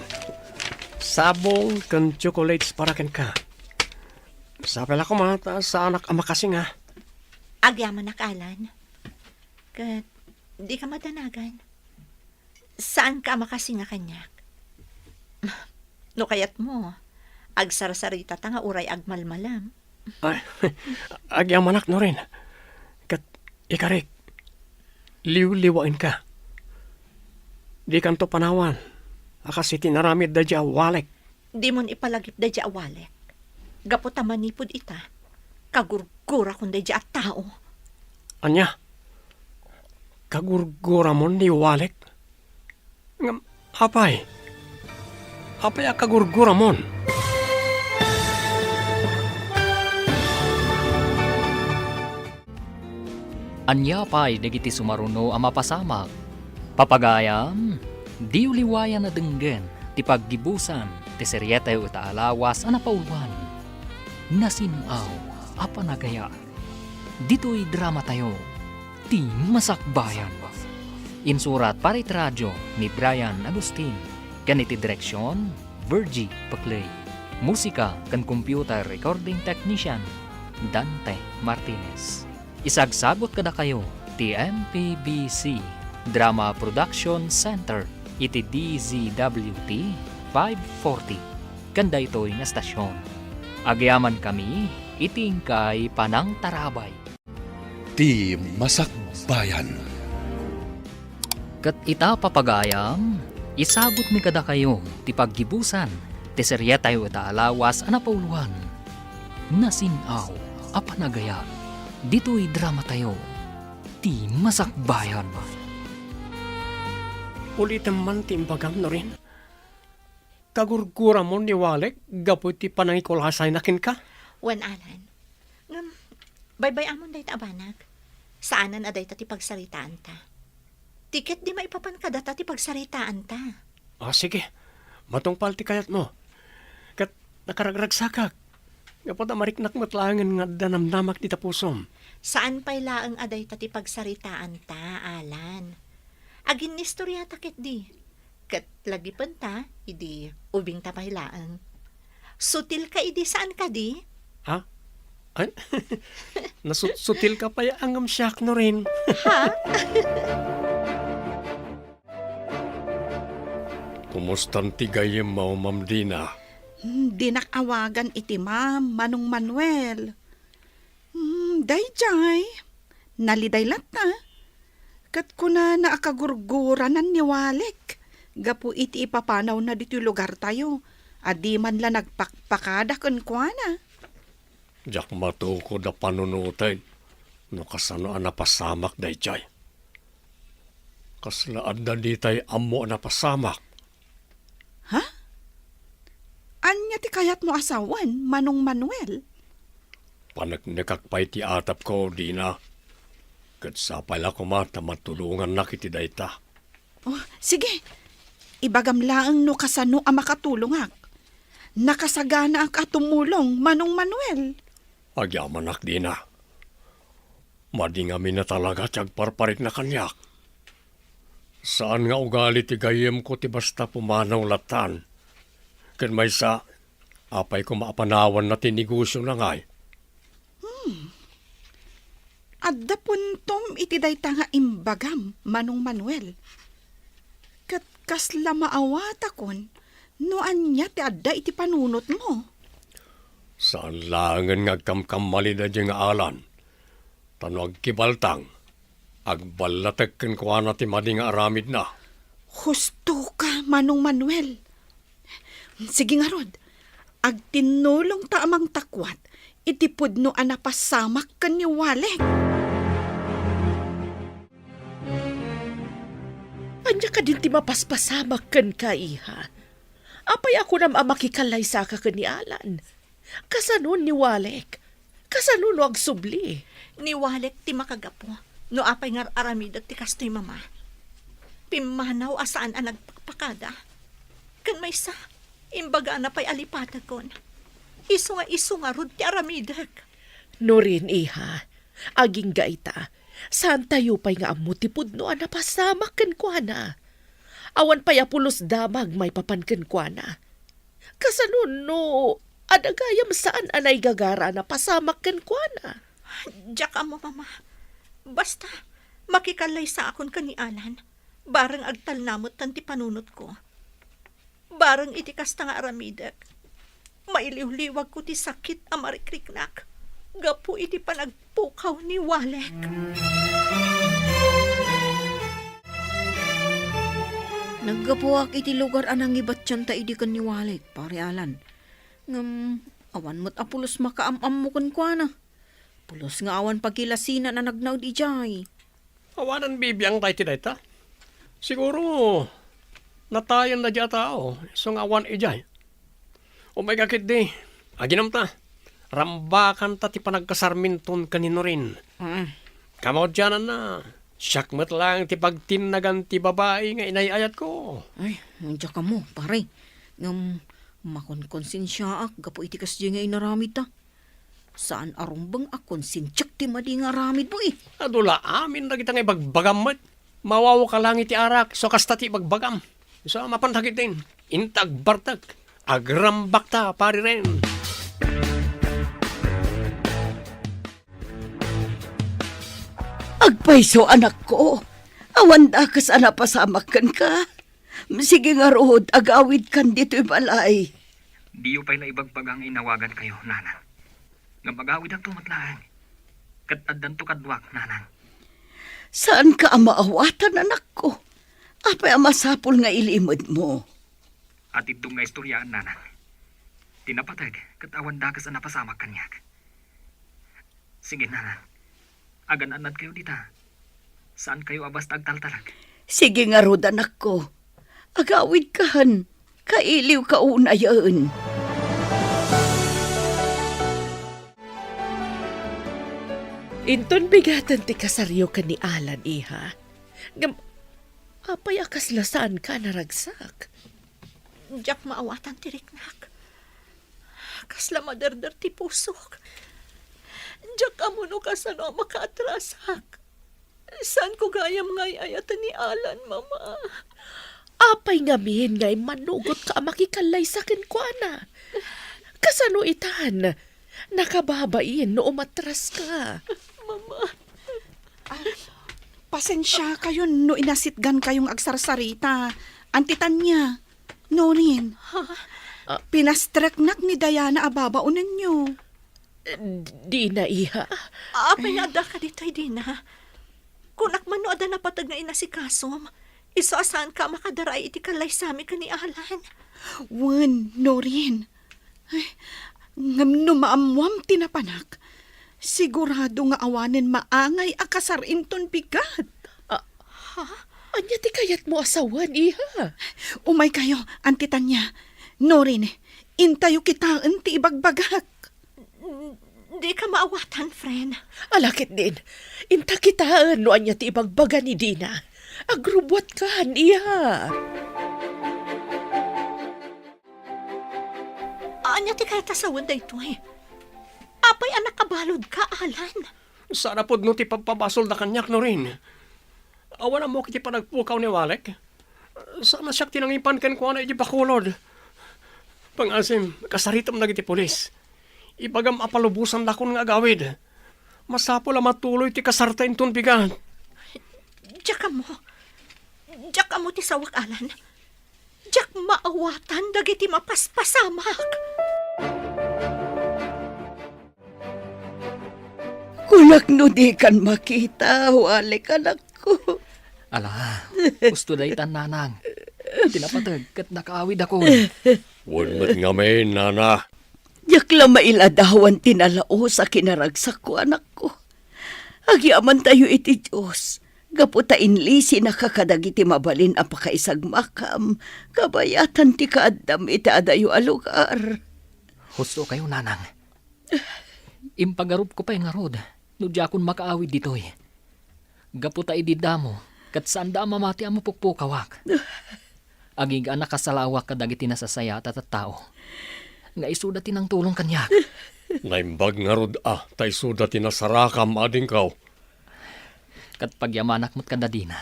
Sabong ken chocolates para kenka. Sapay la koma ta saanak a makasinga. Agyamanak, Alan. Ket dika madanagan. Saanka a makasinga kaniak. No kayatmo, agsarsarita ta nga uray agmalmalem. Ay, agyamanak, Norin. Ket ikarik, liwliwaenka. Dikanto panawan a kas iti inaramid daydiay a Walek. Dimon ipalagip daydiay a Walek. Gapu ta manipud ita, kagurgurakon daydiay a tao. Ania? Kagurguramon ni Walek? Ngem, apay? Apay a kagurguramon? Ania pay dagiti sumaruno a mapasamak? Papagayam, diyo liwayan a denggen ti paggibusan ti serietayo ita a lawas a napauluan, Nasin-aw a Panagayat. Ditoy dramatayo, Ti Masakbayan. Insurat para iti radio ni Brian Agustin, ken iti direksion, Virgie Paclay. Musika ken computer recording technician, Dante Martinez. Isagsagut kadakayo ti M P B C Drama Production Center iti D Z W T five forty, ken daytoy nga stasyon. Agyamankami iti inkay panangtarabay. Ti Masakbayan. Ket ita, papagayam, isagutmi kadakayo ti paggibusan ti serietayo ita a lawas a napauluan, Nasin-aw a Panagayat, ditoy dramatayo, Ti Masakbayan. Ulitem man ti imbagam, Norin. Kagurguramon ni Walek gapu iti panangikulasayna kenka? Wen, Alan. Ngem, baybay-amon dayta a banag. Saanen a dayta ti pagsaritaanta. Ti ket di maipapan kadata ti pagsaritaanta. Ah, sige. Matungpal ti kayatmo. Ket nakaragragsakak. Gapu ta mariknak met laengen nga adda namnamak dita pusom. Saan pay laeng a dayta ti pagsaritaanta, Alan. Aginnistoriata ketdi. Ket lagipenta, idi ubingta pay laeng. Sutilka idi saan kadi? Ha? Ay, nasut-, sutilka pay a ngem siak, Norin. Ha? Kumustan ti gayyemmo, Ma'am Dina? Hmm, dinak awagan iti Ma'am, Manong Manuel. Hmm, daydiay. Naliday latta. Ket kunana a kagurguranan ni Walek gapu iti ipapanawna ditoy lugartayo a di man la nagpakpakada kenkuana. Diak matukod a panunoten no kasano a napasamak daydiay. Kasla adda ditay ammo a napasamak. Ha? Ania ti kayatmo a sawen, Manong Manuel? Paneknekak pay ti atapko, Dina. Ket sapay la koma ta matulongannak iti dayta. Oh, sige. Ibagam laeng no kasano a makatulongak. Nakasaganaak a tumulong, Manong Manuel. Agyamanak, Dina. Madi ngamin a talaga ti agparparikna kaniak. Saan nga ugali ti gayyemko ti basta pumanaw latan. Ken maysa, apay koma a panawanna ti negosiona ngay? Hmm. Adda puntom iti dayta nga imbagam, Manong Manuel. Ket kasla maawatakon No ania ti adda iti panunotmo? Saan laengen nga agkamkammalida diay nga Alan. Ta no agkibaltang, agballatek kenkuana ti madi nga aramidna. Husto ka, Manong Manuel. Sige ngarud, agtinnulongta a mangtakuat iti pudno a napasamak ken ni Walek. Ania kadin ti mapaspasamak kenka, iha? Apay a kunam a makikalaysaka ken ni Alan? Kasano ni Walek? Kasano no agsubli? Ni Walek ti makagapu no apay nga ar-aramidek ti kastoy, Mama. Pimmanaw a saan a nagpakpakada. Ken maysa, imbagana pay a lipatekon. Isu nga isu ngarud ti aramidek. Norin, iha, agingga ita, saantayo pay nga ammo ti pudno a napasamak kenkuana. Awan pay a pulos damag maipapan kenkuana. Kasano no adda gayam saan a naigagara a napasamak kenkuana? Diak ammo, Mama. Basta, makikalaysaakon ken ni Alan. Bareng agtalna metten ti panunotko. Bareng iti kasta nga aramidek, mailiwliwagko ti sakit a marikriknak gapu iti panagpukaw ni Walek. Naggapuak iti lugar a nangibattianta idi ken ni Walek, Pare Alan. Ngem awan met a pulos makaam-ammo kenkuana. Pulos nga awan pagilasinan a nagnaed idiay. Awanen bibiangta iti dayta. Siguro, natayenna diay a tao, isu nga awan idiay. Umayka ketdi, aginumta. Rambakanta ti panagkasarminton ken ni Norin. Mm. Kamaudiananna, siak met laeng ti pagtinnagan ti babai nga inay-ayatko. Ay, diak ammo, pare. Ngem, makonkonsensiaak gapu iti kasdiay nga inaramidta. Saan a rumbeng a konsensiak ti madi nga aramidmo, eh. Adu la amin dagita nga ibagbagam met. Mawawka laeng iti arak, isu kasta ti ibagbagam. Isu a mapan dagiti. Inta agbartek. Agrambakta, pari Ren. Agpayso, anakko. Awan dakes a napasamak kenka. Sige ngarud, agawidkan ditoy balay. Diyo pay la ibagbaga nga inawagankayo, Nanang. Ngem agawidakto met laeng. Ket addanto kaduak, Nanang. Saanka a maawatan, anakko. Apay a masapul nga ilimedmo? Atiddog nga istoriaan, Nanang. Ti napateg ket awan dakes a napasamak kaniak. Sige, Nanang. Agan-annadkayo dita. Saankayo a basta agtaltalek. Sige ngarud, anakko. Agawidkan. Kailiwka unayen. Inton bigaten ti kasaryo ken ni Alan, iha. Ngem, apay a kasla saanka a naragsak? Diak maawatan ti riknak. Kasla maderder ti pusok. Diak ammo no kasano a makaatrasak. Saanko gayam nga ay-ayaten ni Alan, Mama. Apay ngamin nga immanugotka a makikalaysa kenkuana? Kasano itan? Nakababain no umatraska. Mama. Ah, pasensiakayon no inasitgankayo nga agsarsarita. Anti Tania, Norin. Ha? Ah. Pinastreknak ni Diana a babaonenyo. Dina, iha. Apay nga addaka ditoy, Dina? Kunak man no adda napateg nga inasikasom. Isu a saanka a makadaraay iti kalaysami ken ni Alan. Wen, Norin. Ay, ngem no maammuam ti napanak, sigurado nga awanen maangay a kasar inton bigat. Ah, ha? Ania ti kayatmo a sawen, iha? Umaykayo, Anti Tania. Norin, intayo kitaen ti ibagbagak. Dika maawatan, friend. Ala ketdin, inta kitaen no ania ti ibagbaga ni Dina. Agrubbuatkan, iha. Ania ti kayat a sawen daytoy? Apay a nakabaludka, Alan? Saan a pudno ti pagpabasolda kaniak, Norin. Awan ammok iti panagpukaw ni Walek. Saan a siak ti nangipan kenkuana iti bakulod. Pangasim, kasaritem dagiti pulis. Ibagam a palubosandakon nga agawid. Masapul a matuloy ti kasarta inton bigat. Diak ammo. Diak ammo ti sawak, Alan. Diak Maawatan dagiti mapaspasamak. Kunak no dikan makita, Walek, anakko. Ala, husto daytan, nanang. Ti napateg ket nakaawidakon. Wen met ngamin, nana. Diak la mailadawan ti nalaus a kinaragsakko, anakko. Agyamantayo iti Dios, gapu ta inlisinaka kadagiti mabalin a pakaisagmakam, kabayatan ti kaaddam iti adayo a lugar. Husto kayo, nanang. Impagarupko pay ngarud no diakon makaawid ditoy. Gapu ta idi damo, ket saanda a mamati a mapukpukawak. Agingga a nakasalawak kadagiti nasasayaat a tattao, nga isuda ti nangtulong kaniak. Naimbag ngarud a ta isuda ti nasarakam, adingko. Ket pagyamanak met kadadina,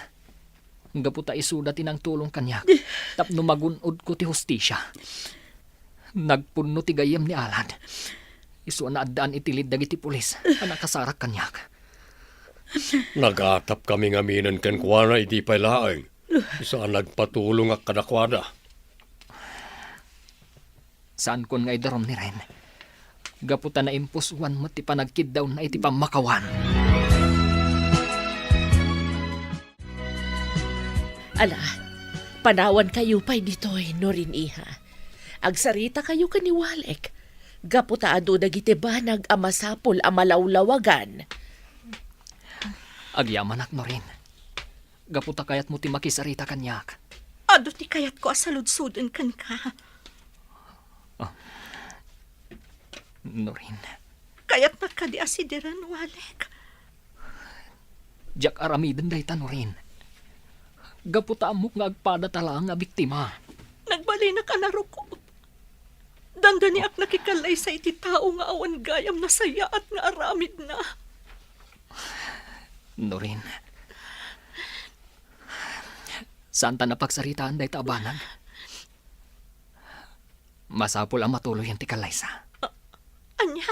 gapu ta isuda ti nangtulong kaniak tapno magun-odko ti hustisia. Nagpunno ti gayyem ni Alan. Isu a naaddaan iti lead dagiti pulis a nakasarak kaniak. Nagatapkami ngaminen kenkuana idi pay laeng. Isu a nagpatulongak kadakuada. Saankon nga idarum ni Ren, gapu ta naimpusoan met ti panagkiddawna iti pammakawan. Ala, panawankayo pay ditoy, Norin, iha. Agsaritakayo ken ni Walek, gapu ta adu dagiti banag a masapul a malawlawagan. Agyamanak, Norin. Gapu ta kayatmo ti makisarita kaniak. Adu ti kayatko a saludsoden kenka. Ah. Norin. Kayatnak kadi a sidiren, Walek? Diak aramiden dayta, Norin. Gapu ta ammok nga agpadata laeng a biktima. Nagbalinak a narukop. Dandaniak nakikallaysa iti tao nga awan gayam nasayaat nga aramidna. Norin, saanta a pagsaritaan dayta a banag. Masapul a matuloyen ti kallaysa. A-, ania?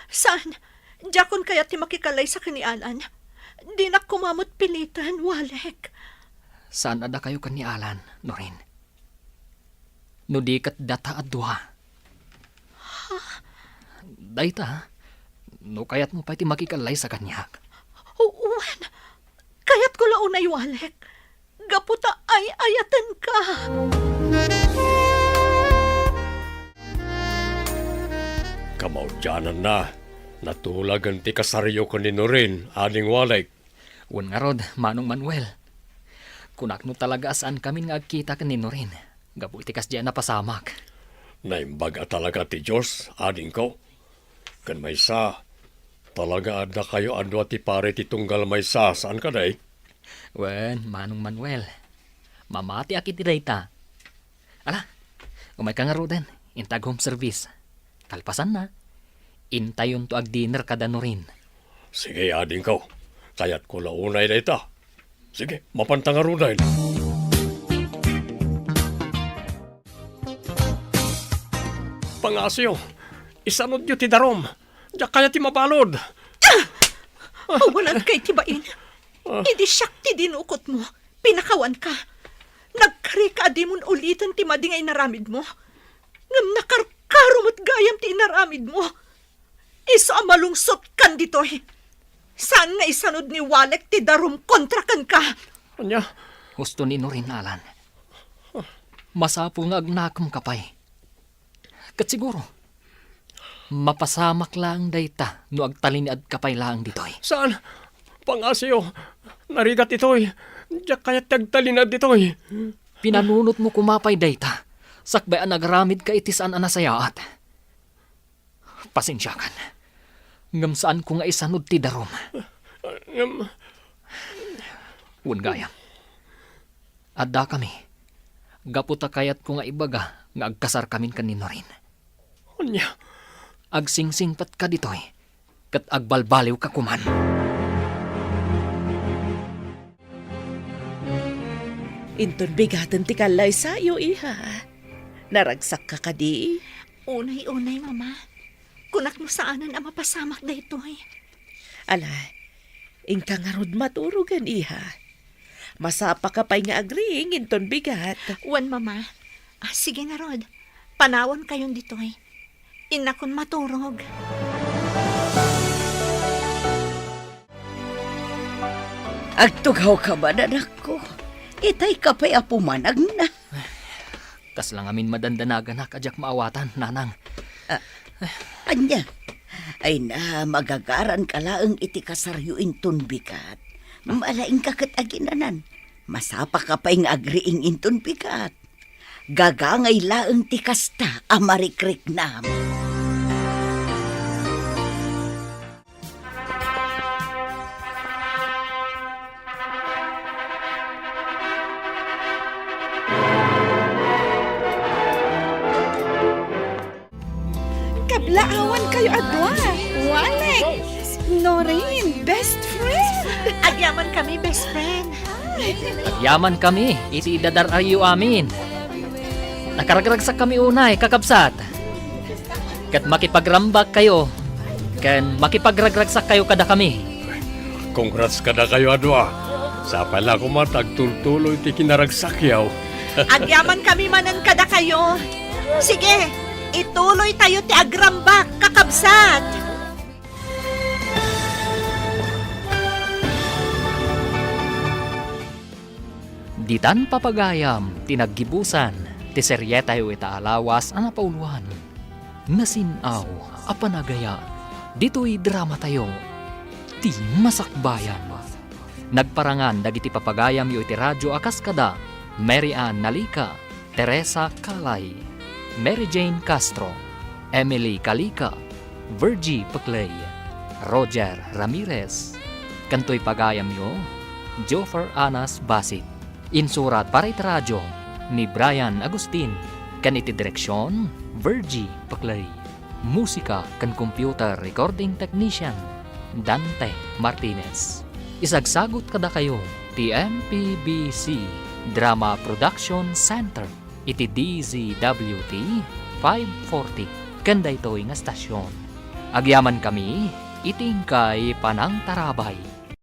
Saan? Diakon kayat ti makikallaysa ken ni Alan. Dinak koma met piliten, Walek. Saan a dakayo ken ni Alan, Norin? No di ket data a dua. Ha? Dayta, no kayatmo pay ti makikallaysa kaniak. Wen, kayatko la unay, Walek. Gapu ta ay-ayatenka. Kamaudiananna, natulagen ti kasaryo ken ni Norin, ading Walek. Wen ngarud, Manong Manuel. Kunak no talaga a saankamin nga agkita ken ni Norin, gapu iti kasdi a napasamak. Naimbag a talaga ti Dios, adingko. Ken maysa, talaga addakayo a dua ti pari ti tunggal maysa, saan kadi? Wen, Manong Manuel. Mamatiak iti dayta. Ala, umayka ngaruden, inta ag home service. Kalpasanna, intayonto ag-dinner kada Norin. Sige, adingko. Kayatko la unay dayta. Sige, mapanta ngaruden. Pangasyo, isanudyo ti darum. Diak kayat ti mabalud. Awan agkay ti bain. Ah. Idi siak ti dinukotmo, pinakawanka. Nagkarika a dimon uliten ti madi nga inaramidmo. Ngem nakarkaro met gayam ti inaramidmo. Isu a malungsotkan ditoy. Saan nga isanud ni Walek ti darum kontra kenka? Ania? Husto ni Norin, Alan. Masapul nga agnakemka pay. Ket siguro, mapasamak laeng dayta no agtalinaedka pay laeng ditoy. Saan? Pangasyo, narigat itoy. Diak kayat ti agtalinaed ditoy. Pinanunotmo koma pay dayta, sakbay a nagaramidka iti saan a nasayaat. Pasensiakan. Ngem saanko nga isanud ti darum. Ngem Wen gayam. Addakami, gapu ta kayatko nga ibaga nga agkasarkamin ken ni Norin. Ania? Agsingsingpetka ditoy, ket agbalbaliwka koman. Inton bigaten ti kallaysayo, iha. Naragsakka kadi? Unay, unay, Mama. Kunak no saanen a mapasamak daytoy. Ala, inka ngarud maturogen, iha. Masapaka pay nga agriing inton bigat. Wen, Mama. Ah, sige ngarud. Panawankayon ditoy. Innakon maturog. Agtugawka man, anakko. Itay ka pay a pumanagna. Kasla ngamin madandanaganak a diak maawatan, nanang. Ah, ania? Ay na, magagaranka laeng iti kasaryo inton bigat. Malaingka ket aginanan. Masapaka pay nga agriing inton bigat. Gagangay laeng ti kasta a marikriknam. Kablaawankayo a dua. Walek, Noreen, best friend. Agyaman kami, best friend. Agyaman kami iti idadar-ayyo amin. Nakaragragsak kami unay, kakabsat. Ket makipagrambak kayo, ken makipagragragsak kayo kadakami. Congrats kadakayo a dua. Sapay la koma ta agtultuloy ti kinaragsakyo. Agyaman kami manen kadakayo. Sige, ituloy tayo ti agrambak, kakabsat. Ditan papagayam ti naggibusan ti serietayo ita a lawas a napauloan. Nasin-aw a panagayat ditoy dramatayo, Ti Masakbayan. Nagparangan dagiti papagayamyo iti radio a kas kada Mary Ann Nalica, Teresa Calay, Mary Jane Castro, Emily Calica, Virgie Peclay, Roger Ramirez, ken toy pagayamyo, Joffer Anas Basit. Insurat para iti radio ni Brian Agustin, ken iti direksion, Virgie Peclay. Musika ken computer recording technician, Dante Martinez. Isagsagut kadakayo ti M P B C Drama Production Center iti D Z W T five forty ken daytoy nga stasyon. Agyamankami iti inkay panangtarabay.